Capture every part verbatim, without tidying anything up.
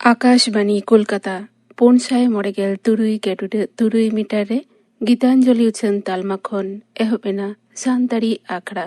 ᱟᱠᱟᱥᱵᱟᱱᱤ ᱠᱳᱞᱠᱟᱛᱟ, ᱯᱩᱱ ᱥᱟᱭ ᱢᱚᱬᱮ ᱜᱮᱞ ᱛᱩᱨᱩᱭ ᱜᱮᱰᱩᱰᱟᱹ ᱛᱩᱨᱩᱭ ᱢᱤᱴᱟᱨ ᱨᱮ ᱜᱤᱛᱟᱧᱡᱚᱞᱤ ᱩᱪᱷᱟᱹᱱ ᱛᱟᱞᱢᱟ ᱠᱷᱚᱱ ᱮᱦᱚᱵ ᱮᱱᱟ ᱥᱟᱱᱛᱟᱲᱤ ᱟᱠᱷᱲᱟ᱾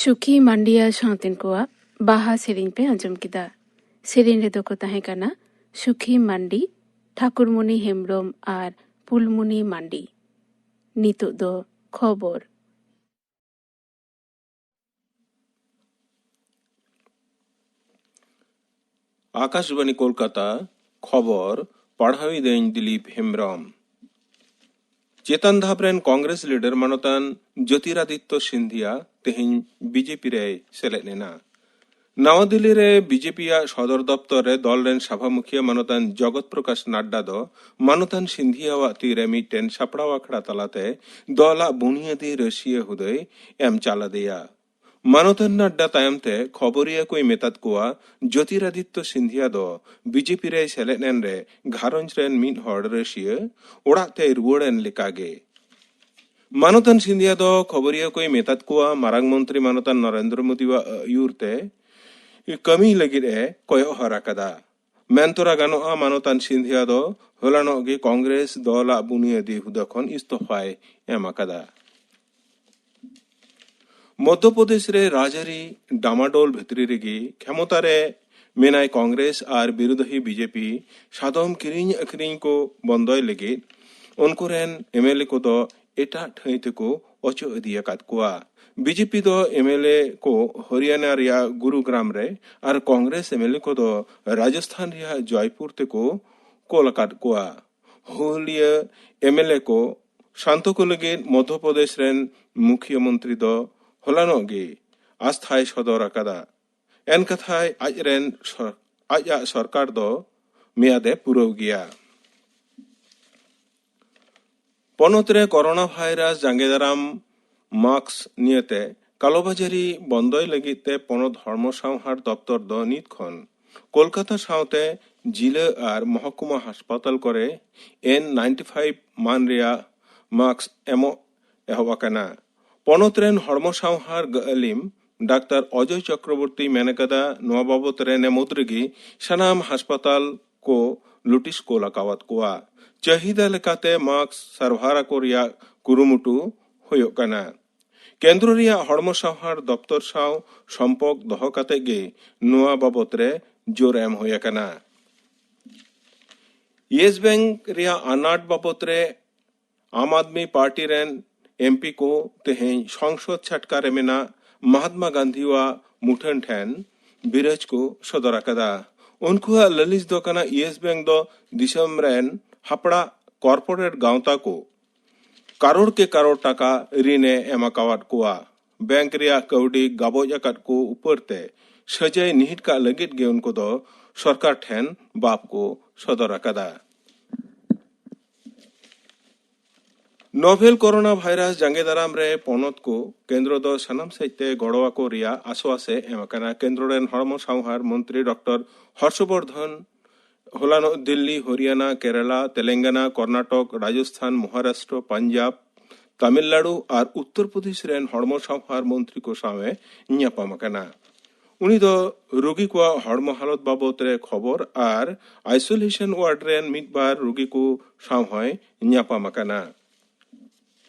ᱥᱩᱠᱷᱤ ᱢᱟᱱᱰᱤᱭᱟ ᱥᱟᱶᱛᱮᱱ ᱠᱚᱣᱟᱜ ᱵᱟᱦᱟ ᱥᱮᱨᱮᱧ ᱯᱮ ᱟᱸᱡᱚᱢ ᱠᱮᱫᱟ᱾ ᱥᱮᱨᱮᱧ ᱨᱮᱫᱚ ᱠᱚ ᱛᱟᱦᱮᱸ ᱠᱟᱱᱟ ᱥᱩᱠᱷᱤ ᱢᱟᱱᱰᱤ, ᱴᱷᱟᱠᱩᱨᱢᱩᱱᱤ ᱦᱮᱢᱵᱨᱚᱢ ᱟᱨ ᱯᱩᱞᱢᱩᱱᱤ ᱢᱟᱱᱰᱤ᱾ ᱱᱤᱛᱚᱜ ᱫᱚ ᱠᱷᱚᱵᱚᱨ᱾ ᱟᱠᱟᱥᱵᱟᱬᱤ ᱠᱳᱞᱠᱟᱛᱟ, ᱠᱷᱚᱵᱚᱨ ᱯᱟᱲᱦᱟᱣᱤᱫᱟᱹᱧ ᱫᱤᱞᱤᱯ ᱦᱮᱢᱵᱨᱚᱢ᱾ ᱪᱮᱛᱟᱱ ᱫᱷᱟᱯ ᱨᱮᱱ ᱠᱚᱝᱜᱨᱮᱥ ᱞᱤᱰᱟᱨ ᱢᱟᱱᱚᱛᱟᱱ ᱡᱳᱛᱤᱨᱟᱫᱤᱛᱛᱚ ᱥᱤᱱᱫᱷᱤᱭᱟ ᱛᱮᱦᱮᱧ ᱵᱤᱡᱮᱯᱤ ᱨᱮᱭ ᱥᱮᱞᱮᱫ ᱮᱱᱟ᱾ ᱱᱟᱣᱟ ᱫᱤᱞᱞᱤ ᱨᱮ ᱵᱤᱡᱮᱯᱤ ᱭᱟᱜ ᱥᱚᱫᱚᱨ ᱫᱚᱯᱛᱚᱨ ᱨᱮ ᱫᱚᱞ ᱨᱮᱱ ᱥᱟᱵᱷᱟ ᱢᱩᱠᱷᱤᱭᱟᱹ ᱢᱟᱱᱚᱛᱟᱱ ᱡᱚᱜᱚᱛ ᱯᱨᱚᱠᱟᱥ ᱱᱟᱰᱰᱟ ᱫᱚ ᱢᱟᱱᱚᱛᱟᱱ ᱥᱤᱱᱫᱷᱤᱭᱟᱣᱟᱜ ᱛᱤ ᱨᱮ ᱢᱤᱫᱴᱮᱱ ᱥᱟᱯᱲᱟᱣ ᱟᱠᱷᱲᱟ ᱛᱟᱞᱟᱛᱮ ᱫᱚᱞᱟᱜ ᱵᱩᱱᱤᱭᱟᱹᱫᱤ ᱨᱟᱹᱥᱤᱭᱟᱹ ᱦᱩᱫᱟᱹᱭ ᱮᱢ ᱪᱟᱞ ᱟᱫᱮᱭᱟ᱾ ᱢᱟᱱᱚᱛᱟᱱ ᱱᱟᱰᱰᱟ ᱛᱟᱭᱚᱢ ᱛᱮ ᱠᱷᱚᱵᱚᱨᱤᱭᱟᱹ ᱠᱚᱭ ᱢᱮᱛᱟᱫ ᱠᱚᱣᱟ, ᱡᱳᱛᱤᱨᱟᱫᱤᱛᱛᱚ ᱥᱤᱱᱫᱷᱤᱭᱟ ᱫᱚ ᱵᱤᱡᱮᱯᱤ ᱨᱮᱭ ᱥᱮᱞᱮᱫ ᱮᱱ ᱨᱮ ᱜᱷᱟᱨᱚᱸᱡᱽ ᱨᱮᱱ ᱢᱤᱫ ᱦᱚᱲ ᱨᱟᱹᱥᱤᱭᱟᱹ ᱚᱲᱟᱜ ᱛᱮᱭ ᱨᱩᱣᱟᱹᱲ ᱮᱱ ᱞᱮᱠᱟᱜᱮ᱾ ᱢᱟᱱᱚᱛᱟᱱ ᱥᱤᱱᱫᱷᱤᱭᱟ ᱫᱚ ᱠᱷᱚᱵᱚᱨᱤᱭᱟᱹ ᱠᱚᱭ ᱢᱮᱛᱟᱫ ᱠᱚᱣᱟ, ᱢᱟᱨᱟᱝ ᱢᱚᱱᱛᱨᱤ ᱢᱟᱱᱚᱛᱟᱱ ᱱᱚᱨᱮᱱᱫᱨᱚ ᱢᱳᱫᱤᱣᱟᱜ ᱟᱹᱭᱩᱨ ᱛᱮ ᱠᱟᱹᱢᱤ ᱞᱟᱹᱜᱤᱫ ᱮ ᱠᱚᱭᱚᱜ ᱦᱚᱨ ᱟᱠᱟᱫᱟ᱾ ᱢᱮᱱ ᱛᱚᱨᱟ ᱜᱟᱱᱚᱜᱼᱟ, ᱢᱟᱱᱚᱛᱟᱱ ᱥᱤᱱᱫᱷᱤᱭᱟ ᱫᱚ ᱦᱚᱞᱟᱱᱚᱜ ᱜᱮ ᱠᱚᱝᱜᱨᱮᱥ ᱫᱚᱞᱟᱜ ᱵᱩᱱᱤᱭᱟᱹᱫᱤ ᱦᱩᱫᱟᱹ ᱠᱷᱚᱱ ᱤᱥᱛᱚᱯᱷᱟᱭ ᱮᱢ ᱟᱠᱟᱫᱟ᱾ ᱢᱚᱫᱽᱫᱷᱚ ᱯᱨᱚᱫᱮᱥ ᱨᱮ ᱨᱟᱡᱽᱟᱹᱨᱤ ᱰᱟᱢᱟᱰᱳᱞ ᱵᱷᱤᱛᱨᱤ ᱨᱮᱜᱮ ᱠᱷᱮᱢᱚᱛᱟ ᱨᱮ ᱢᱮᱱᱟᱭ ᱠᱚᱝᱜᱨᱮᱥ ᱟᱨ ᱵᱤᱨᱳᱫᱷᱤ ᱵᱤᱡᱮᱯᱤ ᱥᱟᱫᱚᱢ ᱠᱤᱨᱤᱧ ᱟᱹᱠᱷᱨᱤᱧ ᱠᱚ ᱵᱚᱱᱫᱚᱭ ᱞᱟᱹᱜᱤᱫ ᱩᱱᱠᱩ ᱨᱮᱱ ᱮᱢᱮᱞᱮ ᱠᱚᱫᱚ ᱮᱴᱟᱜ ᱴᱷᱟᱹᱭ ᱛᱮᱠᱚ ᱚᱪᱚᱜ ᱤᱫᱤ ᱟᱠᱟᱫ ᱠᱚᱣᱟ᱾ ᱵᱤᱡᱮᱯᱤ ᱫᱚ ᱮᱢᱮᱞᱮ ᱠᱚ ᱦᱚᱨᱤᱭᱟᱱᱟ ᱨᱮᱭᱟᱜ ᱜᱩᱨᱩᱜᱨᱟᱢ ᱨᱮ ᱟᱨ ᱠᱚᱝᱜᱨᱮᱥ ᱮᱢᱮᱞᱮ ᱠᱚᱫᱚ ᱨᱟᱡᱚᱥᱛᱷᱟᱱ ᱨᱮᱭᱟᱜ ᱡᱚᱭᱯᱩᱨ ᱛᱮᱠᱚ ᱠᱳᱞ ᱟᱠᱟᱫ ᱠᱚᱣᱟ᱾ ᱦᱩᱞᱤᱭᱟᱹ ᱮᱢᱮᱞᱮ ᱠᱚ ᱥᱟᱱᱛᱚ ᱠᱚ ᱞᱟᱹᱜᱤᱫ ᱢᱚᱫᱽᱫᱷᱚ ᱯᱨᱚᱫᱮᱥ ᱨᱮᱱ ᱢᱩᱠᱷᱤᱭᱟᱹ ᱢᱚᱱᱛᱨᱤ ᱫᱚ ᱦᱚᱞᱟᱱᱚᱜ ᱜᱮ ᱟᱥᱛᱷᱟᱭ ᱥᱚᱫᱚᱨ ᱟᱠᱟᱫᱟ᱾ ᱮᱱᱠᱟᱛᱷᱟᱭ ᱟᱡ ᱨᱮᱱ ᱥᱚᱨ-, ᱟᱡᱟᱜ ᱥᱚᱨᱠᱟᱨ ᱫᱚ ᱢᱮᱭᱟᱫᱮ ᱯᱩᱨᱟᱹᱣ ᱜᱮᱭᱟ᱾ ᱯᱚᱱᱚᱛ ᱨᱮ ᱠᱚᱨᱳᱱᱟ ᱵᱷᱟᱭᱨᱟᱥ ᱡᱟᱸᱜᱮ ᱫᱟᱨᱟᱢ ᱢᱟᱥᱠ ᱱᱤᱭᱟᱹᱛᱮ ᱠᱟᱞᱚᱵᱟᱡᱟᱨᱤ ᱵᱚᱱᱫᱚᱭ ᱞᱟᱹᱜᱤᱫ ᱛᱮ ᱯᱚᱱᱚᱛ ᱦᱚᱲᱢᱚ ᱥᱟᱶᱦᱟᱨ ᱫᱚᱯᱛᱚᱨ ᱫᱚ ᱱᱤᱛ ᱠᱷᱚᱱ ᱠᱳᱞᱠᱟᱛᱟ ᱥᱟᱶᱛᱮ ᱡᱤᱞᱟᱹ ᱟᱨ ᱢᱚᱦᱚᱠᱩᱢᱟ ᱦᱟᱥᱯᱟᱛᱟᱞ ᱠᱚᱨᱮ ᱮᱱ ᱱᱟᱭᱤᱱᱴᱤ ᱯᱷᱟᱭᱤᱵᱷ ᱢᱟᱱ ᱨᱮᱭᱟᱜ ᱢᱟᱥᱠ ᱮᱢᱚᱜ ᱮᱦᱚᱵ ᱟᱠᱟᱱᱟ᱾ ᱯᱚᱱᱚᱛ ᱨᱮᱱ ᱦᱚᱲᱢᱚ ᱥᱟᱶᱦᱟᱨ ᱜᱟᱹᱞᱤᱢ ᱰᱟᱠᱛᱟᱨ ᱚᱡᱚᱭ ᱪᱚᱠᱨᱚᱵᱚᱨᱛᱤ ᱢᱮᱱ ᱟᱠᱟᱫᱟ, ᱱᱚᱣᱟ ᱵᱟᱵᱚᱛ ᱨᱮ ᱱᱮ ᱢᱩᱫᱽ ᱨᱮᱜᱮ ᱥᱟᱱᱟᱢ ᱦᱟᱥᱯᱟᱛᱟᱞ ᱠᱚ ᱱᱳᱴᱤᱥ ᱠᱚ ᱞᱟᱜᱟᱣᱟᱫ ᱠᱚᱣᱟ᱾ ᱪᱟᱹᱦᱤᱫᱟ ᱞᱮᱠᱟᱛᱮ ᱢᱟᱥᱠ ᱥᱟᱨᱵᱷᱟᱨ ᱟᱠᱚ ᱨᱮᱭᱟᱜ ᱠᱩᱨᱩᱢᱩᱴᱩ ᱦᱩᱭᱩᱜ ᱠᱟᱱᱟ᱾ ᱠᱮᱱᱫᱨᱚ ᱨᱮᱭᱟᱜ ᱦᱚᱲᱢᱚ ᱥᱟᱶᱦᱟᱨ ᱫᱚᱯᱛᱚᱨ ᱥᱟᱶ ᱥᱚᱢᱯᱚᱨᱠ ᱫᱚᱦᱚ ᱠᱟᱛᱮ ᱜᱮ ᱱᱚᱣᱟ ᱵᱟᱵᱚᱛ ᱨᱮ ᱡᱳᱨ ᱮᱢ ᱦᱩᱭ ᱟᱠᱟᱱᱟ᱾ ᱭᱮᱥ ᱵᱮᱝᱠ ᱨᱮᱭᱟᱜ ᱟᱱᱟᱴ ᱵᱟᱵᱚᱛ ᱨᱮ ᱟᱢ ᱟᱫᱢᱤ ᱯᱟᱨᱴᱤ ᱨᱮᱱ ᱮᱢᱯᱤ ᱠᱚ ᱛᱮᱦᱮᱧ ᱥᱚᱝᱥᱚᱫ ᱪᱷᱟᱴᱠᱟ ᱨᱮ ᱢᱮᱱᱟᱜ ᱢᱟᱦᱟᱛᱢᱟ ᱜᱟᱱᱫᱷᱤᱣᱟᱜ ᱢᱩᱴᱷᱟᱹᱱ ᱴᱷᱮᱱ ᱵᱤᱨᱟᱹᱡᱽ ᱠᱚ ᱥᱚᱫᱚᱨ ᱟᱠᱟᱫᱟ᱾ ᱩᱱᱠᱩᱣᱟᱜ ᱞᱟᱹᱞᱤᱥ ᱫᱚ ᱠᱟᱱᱟ, ᱭᱮᱥ ᱵᱮᱝᱠ ᱫᱚ ᱫᱤᱥᱚᱢ ᱨᱮᱱ ᱦᱟᱯᱲᱟᱜ ᱠᱚᱨᱯᱳᱨᱮᱴ ᱜᱟᱶᱛᱟ ᱠᱚ ᱠᱟᱨᱳᱲ ᱠᱮ ᱠᱟᱨᱳᱲ ᱴᱟᱠᱟ ᱨᱤᱱ ᱮ ᱮᱢ ᱟᱠᱟᱣᱟᱫ ᱠᱚᱣᱟ᱾ ᱵᱮᱝᱠ ᱨᱮᱭᱟᱜ ᱠᱟᱹᱣᱰᱤ ᱜᱟᱵᱚᱡ ᱟᱠᱟᱫ ᱠᱚ ᱩᱯᱟᱹᱨ ᱛᱮ ᱥᱟᱹᱡᱟᱹᱭ ᱱᱤᱦᱤᱴ ᱠᱟᱜ ᱞᱟᱹᱜᱤᱫ ᱜᱮ ᱩᱱᱠᱩ ᱫᱚ ᱥᱚᱨᱠᱟᱨ ᱴᱷᱮᱱ ᱵᱟᱯ ᱠᱚ ᱥᱚᱫᱚᱨ ᱟᱠᱟᱫᱟ᱾ ᱱᱚᱵᱷᱮᱞ ᱠᱳᱨᱳᱱᱟ ᱵᱷᱟᱭᱨᱟᱥ ᱡᱟᱸᱜᱮ ᱫᱟᱨᱟᱢ ᱨᱮ ᱯᱚᱱᱚᱛ ᱠᱚ ᱠᱮᱱᱫᱨᱚ ᱫᱚ ᱥᱟᱱᱟᱢ ᱥᱮᱫ ᱛᱮ ᱜᱚᱲᱚ ᱟᱠᱚ ᱨᱮᱭᱟᱜ ᱟᱥᱣᱟᱥ ᱮ ᱮᱢ ᱟᱠᱟᱱᱟ᱾ ᱠᱮᱱᱫᱨᱚ ᱨᱮᱱ ᱦᱚᱲᱢᱚ ᱥᱟᱶᱦᱟᱨ ᱢᱚᱱᱛᱨᱤ ᱰᱚᱠᱴᱚᱨ ᱦᱚᱨᱥᱚᱵᱚᱨᱫᱷᱚᱱ ᱦᱚᱞᱟᱱᱚᱜ ᱫᱤᱞᱞᱤ, ᱦᱚᱨᱤᱭᱟᱱᱟ, ᱠᱮᱨᱟᱞᱟ, ᱛᱮᱞᱮᱝᱜᱟᱱᱟ, ᱠᱚᱨᱱᱟᱴᱚᱠ, ᱨᱟᱡᱚᱥᱛᱷᱟᱱ, ᱢᱚᱦᱟᱨᱟᱥᱴᱨᱚ, ᱯᱟᱧᱡᱟᱵᱽ, ᱛᱟᱢᱤᱞᱱᱟᱲᱩ ᱟᱨ ᱩᱛᱛᱚᱨ ᱯᱨᱚᱫᱮᱥ ᱨᱮᱱ ᱦᱚᱲᱢᱚ ᱥᱟᱶᱦᱟᱨ ᱢᱚᱱᱛᱨᱤ ᱠᱚ ᱥᱟᱶ ᱮ ᱧᱟᱯᱟᱢ ᱟᱠᱟᱱᱟ᱾ ᱩᱱᱤ ᱫᱚ ᱨᱩᱜᱤ ᱠᱚᱣᱟᱜ ᱦᱚᱲᱢᱚ ᱦᱟᱞᱚᱛ ᱵᱟᱵᱚᱛ ᱨᱮ ᱠᱷᱚᱵᱚᱨ ᱟᱨ ᱟᱭᱥᱳᱞᱮᱥᱚᱱ ᱣᱟᱨᱰ ᱨᱮᱱ ᱢᱤᱫ ᱵᱟᱨ ᱨᱩᱜᱤ ᱠᱚ ᱥᱟᱶ ᱦᱚᱸᱭ ᱧᱟᱯᱟᱢ ᱟᱠᱟᱱᱟ᱾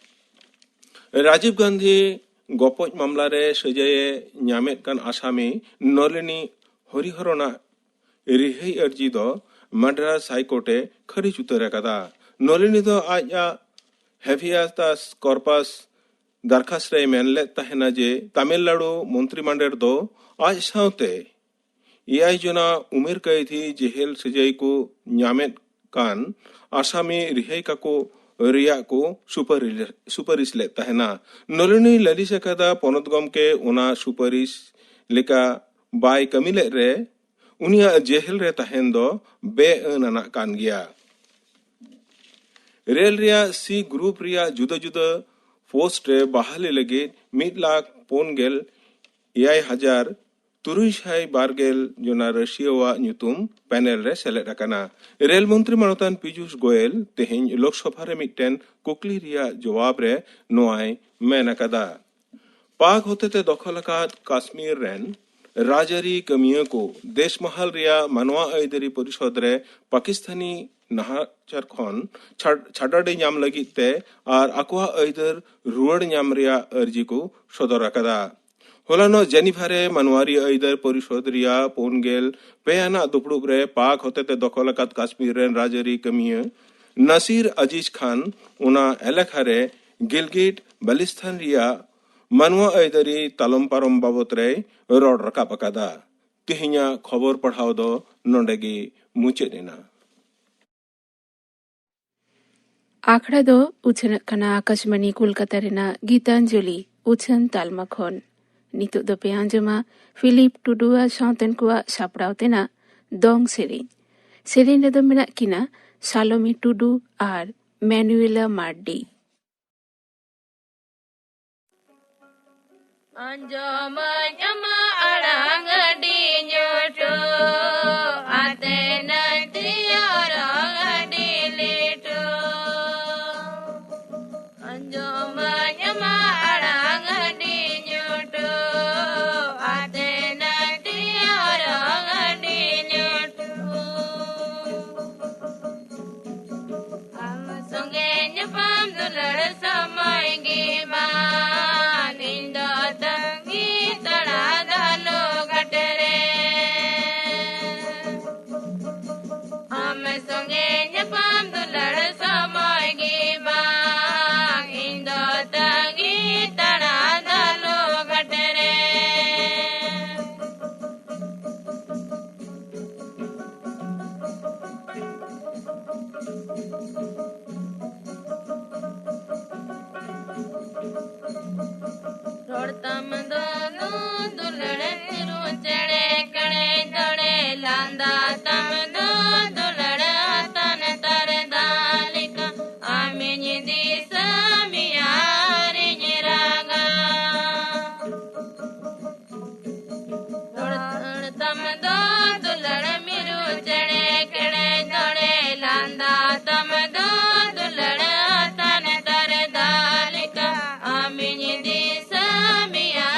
ᱨᱟᱡᱤᱵᱽ ᱜᱟᱱᱫᱷᱤ ᱜᱚᱯᱚᱡ ᱢᱟᱢᱞᱟ ᱨᱮ ᱥᱟᱹᱡᱟᱹᱭᱮ ᱧᱟᱢᱮᱫ ᱠᱟᱱ ᱟᱥᱟᱢᱤ ᱱᱚᱞᱤᱱᱤ ᱦᱚᱨᱤᱦᱚᱨᱚᱱᱟᱜ ᱨᱤᱦᱟᱹᱭ ᱟᱹᱨᱡᱤ ᱫᱚ ᱢᱟᱰᱨᱟᱥ ᱦᱟᱭᱠᱳᱨᱴ ᱮ ᱠᱷᱟᱹᱨᱤᱡ ᱩᱛᱟᱹᱨ ᱟᱠᱟᱫᱟ᱾ ᱱᱚᱞᱤᱱᱤ ᱫᱚ ᱟᱡᱟᱜ ᱦᱮᱵᱷᱤᱭᱟᱥ ᱠᱚᱨᱯᱟᱥ ᱫᱟᱨᱠᱷᱟᱥ ᱨᱮᱭ ᱢᱮᱱ ᱞᱮᱫ ᱛᱟᱦᱮᱱᱟ ᱡᱮ ᱛᱟᱢᱤᱞᱱᱟᱲᱩ ᱢᱚᱱᱛᱨᱤᱢᱚᱱᱰᱚᱞ ᱫᱚ ᱟᱡ ᱥᱟᱶᱛᱮ ᱮᱭᱟᱭ ᱡᱚᱱᱟ ᱩᱢᱮᱨ ᱠᱟᱹᱭᱫᱷᱤ ᱡᱮᱦᱮᱞ ᱥᱟᱹᱡᱟᱹᱭ ᱠᱚ ᱧᱟᱢᱮᱫ ᱠᱟᱱ ᱟᱥᱟᱢᱤ ᱨᱤᱦᱟᱹᱭ ᱠᱟᱠᱚ ᱨᱮᱭᱟᱜ ᱠᱚ ᱥᱩᱯᱟᱨᱤ-, ᱥᱩᱯᱟᱨᱤᱥ ᱞᱮᱫ ᱛᱟᱦᱮᱱᱟ᱾ ᱱᱚᱞᱤᱱᱤ ᱞᱟᱹᱞᱤᱥ ᱟᱠᱟᱫᱟ, ᱯᱚᱱᱚᱛ ᱜᱚᱢᱠᱮ ᱚᱱᱟ ᱥᱩᱯᱟᱨᱤᱥ ᱞᱮᱠᱟ ᱵᱟᱭ ᱠᱟᱹᱢᱤ ᱞᱮᱫ ᱨᱮ ᱩᱱᱤᱭᱟᱜ ᱡᱮᱦᱮᱞ ᱨᱮ ᱛᱟᱦᱮᱱ ᱫᱚ ᱵᱮᱼᱟᱹᱱ ᱟᱱᱟᱜ ᱠᱟᱱ ᱜᱮᱭᱟ᱾ ᱨᱮᱞ ᱨᱮᱭᱟᱜ ᱥᱤ ᱜᱨᱩᱯ ᱨᱮᱭᱟᱜ ᱡᱩᱫᱟᱹ ᱡᱩᱫᱟᱹ ᱯᱳᱥᱴ ᱨᱮ ᱵᱟᱦᱟᱞᱤ ᱞᱟᱹᱜᱤᱫ ᱢᱤᱫ ᱞᱟᱠᱷ ᱯᱩᱱ ᱜᱮᱞ ᱮᱭᱟᱭ ᱦᱟᱡᱟᱨ ᱛᱩᱨᱩᱭ ᱥᱟᱭ ᱵᱟᱨ ᱜᱮᱞ ᱡᱚᱱᱟ ᱨᱟᱹᱥᱤᱭᱟᱹᱣᱟᱜ ᱧᱩᱛᱩᱢ ᱯᱮᱱᱮᱞ ᱨᱮ ᱥᱮᱞᱮᱫ ᱟᱠᱟᱱᱟ᱾ ᱨᱮᱞ ᱢᱚᱱᱛᱨᱤ ᱢᱟᱱᱚᱛᱟᱱ ᱯᱤᱡᱩᱥ ᱜᱳᱭᱮᱞ ᱛᱮᱦᱮᱧ ᱞᱳᱠᱥᱚᱵᱷᱟ ᱨᱮ ᱢᱤᱫᱴᱮᱱ ᱠᱩᱠᱞᱤ ᱨᱮᱭᱟᱜ ᱡᱚᱣᱟᱵ ᱨᱮ ᱱᱚᱣᱟᱭ ᱢᱮᱱ ᱟᱠᱟᱫᱟ, ᱯᱟᱠ ᱦᱚᱛᱮᱛᱮ ᱫᱚᱠᱷᱚᱞ ᱟᱠᱟᱫ ᱠᱟᱥᱢᱤᱨ ᱨᱮᱱ ᱨᱟᱡᱽᱟᱹᱨᱤ ᱠᱟᱹᱢᱤᱭᱟᱹ ᱠᱚ ᱫᱮᱥ ᱢᱟᱦᱟᱞ ᱨᱮᱭᱟᱜ ᱢᱟᱱᱣᱟ ᱟᱹᱭᱫᱟᱹᱨᱤ ᱯᱚᱨᱤᱥᱚᱫᱽ ᱨᱮ ᱯᱟᱠᱤᱥᱛᱟᱱᱤ ᱱᱟᱦᱟᱪᱟᱨ ᱠᱷᱚᱱ ᱪᱷᱟᱰ- ᱪᱷᱟᱰᱟᱰᱮ ᱧᱟᱢ ᱞᱟᱹᱜᱤᱫ ᱛᱮ ᱟᱨ ᱟᱠᱚᱣᱟᱜ ᱟᱹᱭᱫᱟᱹᱨ ᱨᱩᱣᱟᱹᱲ ᱧᱟᱢ ᱨᱮᱭᱟᱜ ᱟᱹᱨᱡᱤ ᱠᱚ ᱥᱚᱫᱚᱨ ᱟᱠᱟᱫᱟ᱾ ᱦᱚᱞᱟᱱᱚᱜ ᱡᱮᱱᱤᱵᱷᱟ ᱨᱮ ᱢᱟᱱᱣᱟᱨᱤ ᱟᱹᱭᱫᱟᱹᱨ ᱯᱚᱨᱤᱥᱚᱫ ᱨᱮᱭᱟᱜ ᱯᱩᱱ ᱜᱮᱞ ᱯᱮ ᱟᱱᱟᱜ ᱫᱩᱯᱲᱩᱵ ᱨᱮ ᱯᱟᱠ ᱦᱚᱛᱮᱛᱮ ᱫᱚᱠᱷᱚᱞ ᱟᱠᱟᱫ ᱠᱟᱥᱢᱤᱨ ᱨᱮᱱ ᱨᱟᱡᱽᱟᱹᱨᱤ ᱠᱟᱹᱢᱤᱭᱟᱹ ᱱᱟᱥᱤᱨ ᱟᱡᱤᱡ ᱠᱷᱟᱱ ᱚᱱᱟ ᱮᱞᱟᱠᱟ ᱨᱮ ᱜᱤᱞᱜᱤᱴ ᱵᱟᱞᱤᱥᱛᱷᱟᱱ ᱨᱮᱭᱟᱜ ᱢᱟᱱᱣᱟ ᱟᱹᱭᱫᱟᱹᱨᱤ ᱛᱟᱞᱚᱢ ᱯᱟᱨᱚᱢ ᱵᱟᱵᱚᱛ ᱨᱮᱭ ᱨᱚᱲ ᱨᱟᱠᱟᱵ ᱟᱠᱟᱫᱟ᱾ ᱛᱮᱦᱮᱧᱟᱜ ᱠᱷᱚᱵᱚᱨ ᱯᱟᱲᱦᱟᱣ ᱫᱚ ᱱᱚᱰᱮ ᱜᱮ ᱢᱩᱪᱟᱹᱫ ᱮᱱᱟ᱾ ᱟᱠᱷᱲᱟ ᱫᱚ ᱩᱪᱷᱟᱹᱱᱚᱜ ᱠᱟᱱᱟ ᱟᱠᱟᱥᱵᱟᱱᱤ ᱠᱳᱞᱠᱟᱛᱟ ᱨᱮᱱᱟᱜ ᱜᱤᱛᱟᱧᱡᱚᱞᱤ ᱩᱪᱷᱟᱹᱱ ᱛᱟᱞᱢᱟ ᱠᱷᱚᱱ᱾ ᱱᱤᱛᱚᱜ ᱫᱚᱯᱮ ᱟᱸᱡᱚᱢᱟ ᱯᱷᱤᱞᱤᱯ ᱴᱩᱰᱩ ᱟᱨ ᱥᱟᱶᱛᱮᱱ ᱠᱚᱣᱟᱜ ᱥᱟᱯᱲᱟᱣ ᱛᱮᱱᱟᱜ ᱫᱚᱝ ᱥᱮᱨᱮᱧ᱾ ᱥᱮᱨᱮᱧ ᱨᱮᱫᱚ ᱢᱮᱱᱟᱜ ᱠᱤᱱᱟ ᱥᱟᱞᱚᱢᱤ ᱴᱩᱰᱩ ᱟᱨ ᱢᱮᱱᱩᱭᱮᱞᱟ ᱢᱟᱨᱰᱤ᱾ ᱟᱸᱡᱚᱢᱟᱹᱧ ᱟᱢᱟᱜ ᱟᱲᱟᱝ ᱟᱹᱰᱤ ᱧᱩᱴᱩ, ᱟᱛᱮ ᱱᱟᱹᱭᱛᱤ ᱚᱨᱚᱝ ᱟᱹᱰᱤ ᱞᱤᱴᱩ᱾ ᱟᱸᱡᱚᱢᱟᱹᱧ ᱟᱢᱟᱜ ᱟᱲᱟᱝ ᱟᱹᱰᱤ ᱧᱩᱴᱩ, ᱟᱛᱮ ᱱᱟᱹᱭᱛᱤ ᱚᱨᱚᱝ ᱟᱹᱰᱤ ᱧᱩᱴᱩ᱾ ᱟᱢ ᱥᱚᱸᱜᱮ ᱧᱟᱯᱟᱢ ᱫᱩᱞᱟᱹᱲ ᱥᱚᱢᱚᱭ ᱜᱮ ᱵᱟᱝ, ᱤᱧ ᱫᱚ ᱛᱟᱺᱜᱤ ᱛᱟᱲᱟ ᱫᱟᱞᱚ ᱜᱷᱟᱴ ᱨᱮ᱾ ᱟᱢ ᱥᱚᱸᱜᱮ ᱧᱟᱯᱟᱢ ᱫᱩᱞᱟᱹᱲ ᱥᱚᱢᱚᱭ ᱜᱮ ᱵᱟᱝ, ᱤᱧ ᱫᱚ ᱛᱟᱺᱜᱤ ᱛᱟᱲᱟ ᱫᱟᱞᱚ ᱜᱷᱟᱴ ᱨᱮ᱾ ᱨᱚᱲ ᱛᱟᱢ ᱫᱚ ᱫᱩ ᱫᱩᱞᱟᱹᱲ ᱢᱤᱨᱩ ᱪᱮᱬᱮ ᱠᱟᱲᱮ ᱫᱚᱲᱮ, ᱞᱟᱸᱫᱟ ᱛᱟᱢ ᱫᱚ ᱫᱩᱞᱟᱹᱲ ᱟᱛᱟᱱ ᱛᱟᱨᱫᱟ ᱞᱮᱠᱟ, ᱟᱢᱤᱧ ᱫᱤᱥᱟᱹ ᱢᱮᱭᱟ ᱟᱨᱤᱧ ᱨᱟᱜᱟ᱾ ᱨᱚᱲ ᱛᱟᱢ ᱫᱚ ᱫᱩᱞᱟᱹᱲ ᱢᱤᱨᱩ ᱪᱮᱬᱮ ᱠᱮᱲᱮ ᱫᱚᱲᱮ, ᱞᱟᱸᱫᱟ ᱛᱟᱢ ᱫᱚ ᱫᱩᱞᱟᱹᱲ ᱟᱛᱟᱱ ᱛᱟᱨᱫᱟ ᱞᱮᱠᱟ, ᱟᱢᱤᱧ ᱫᱤᱥᱟᱹ ᱢᱮᱭᱟ᱾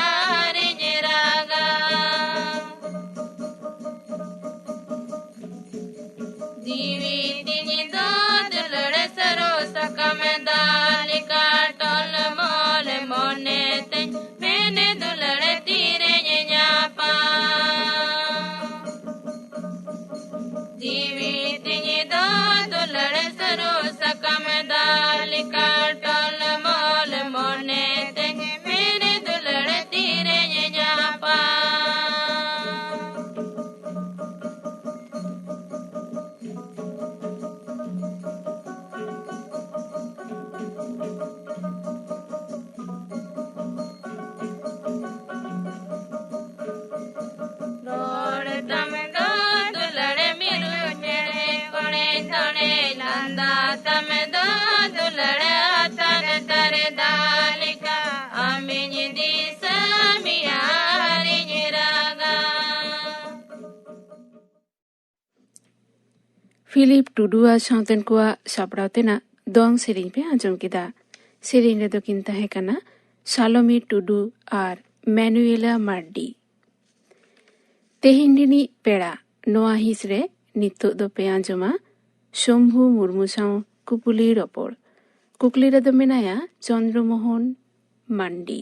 ᱨᱮ ᱫᱟᱜ ᱞᱮᱠᱟ ᱟᱢᱤᱧ ᱫᱤᱥᱟᱹ ᱢᱮᱭᱟ ᱟᱨᱤᱧ ᱨᱟᱜᱟ᱾ ᱯᱷᱤᱞᱤᱯ ᱴᱩᱰᱩ ᱟᱨ ᱥᱟᱶᱛᱮᱱ ᱠᱚᱣᱟᱜ ᱥᱟᱯᱲᱟᱣ ᱛᱮᱱᱟᱜ ᱫᱚᱝ ᱥᱮᱨᱮᱧ ᱯᱮ ᱟᱸᱡᱚᱢ ᱠᱮᱫᱟ᱾ ᱥᱮᱨᱮᱧ ᱨᱮᱫᱚ ᱠᱤᱱ ᱛᱟᱦᱮᱸ ᱠᱟᱱᱟ ᱥᱟᱞᱚᱢᱤ ᱴᱩᱰᱩ ᱟᱨ ᱢᱮᱱᱩᱭᱮᱞᱟ ᱢᱟᱨᱰᱤ᱾ ᱛᱮᱦᱮᱧ ᱨᱤᱱᱤᱡ ᱯᱮᱲᱟ ᱱᱚᱣᱟ ᱦᱤᱸᱥ ᱨᱮ ᱱᱤᱛᱚᱜ ᱫᱚᱯᱮ ᱟᱸᱡᱚᱢᱟ ᱥᱚᱢᱵᱷᱩ ᱢᱩᱨᱢᱩ ᱥᱟᱶ ᱠᱩᱯᱩᱞᱤ ᱨᱚᱯᱚᱲ᱾ ᱠᱩᱠᱞᱤ ᱨᱮᱫᱚ ᱢᱮᱱᱟᱭᱟ ᱪᱚᱱᱫᱨᱚ ᱢᱳᱦᱚᱱ ᱢᱟᱱᱰᱤ᱾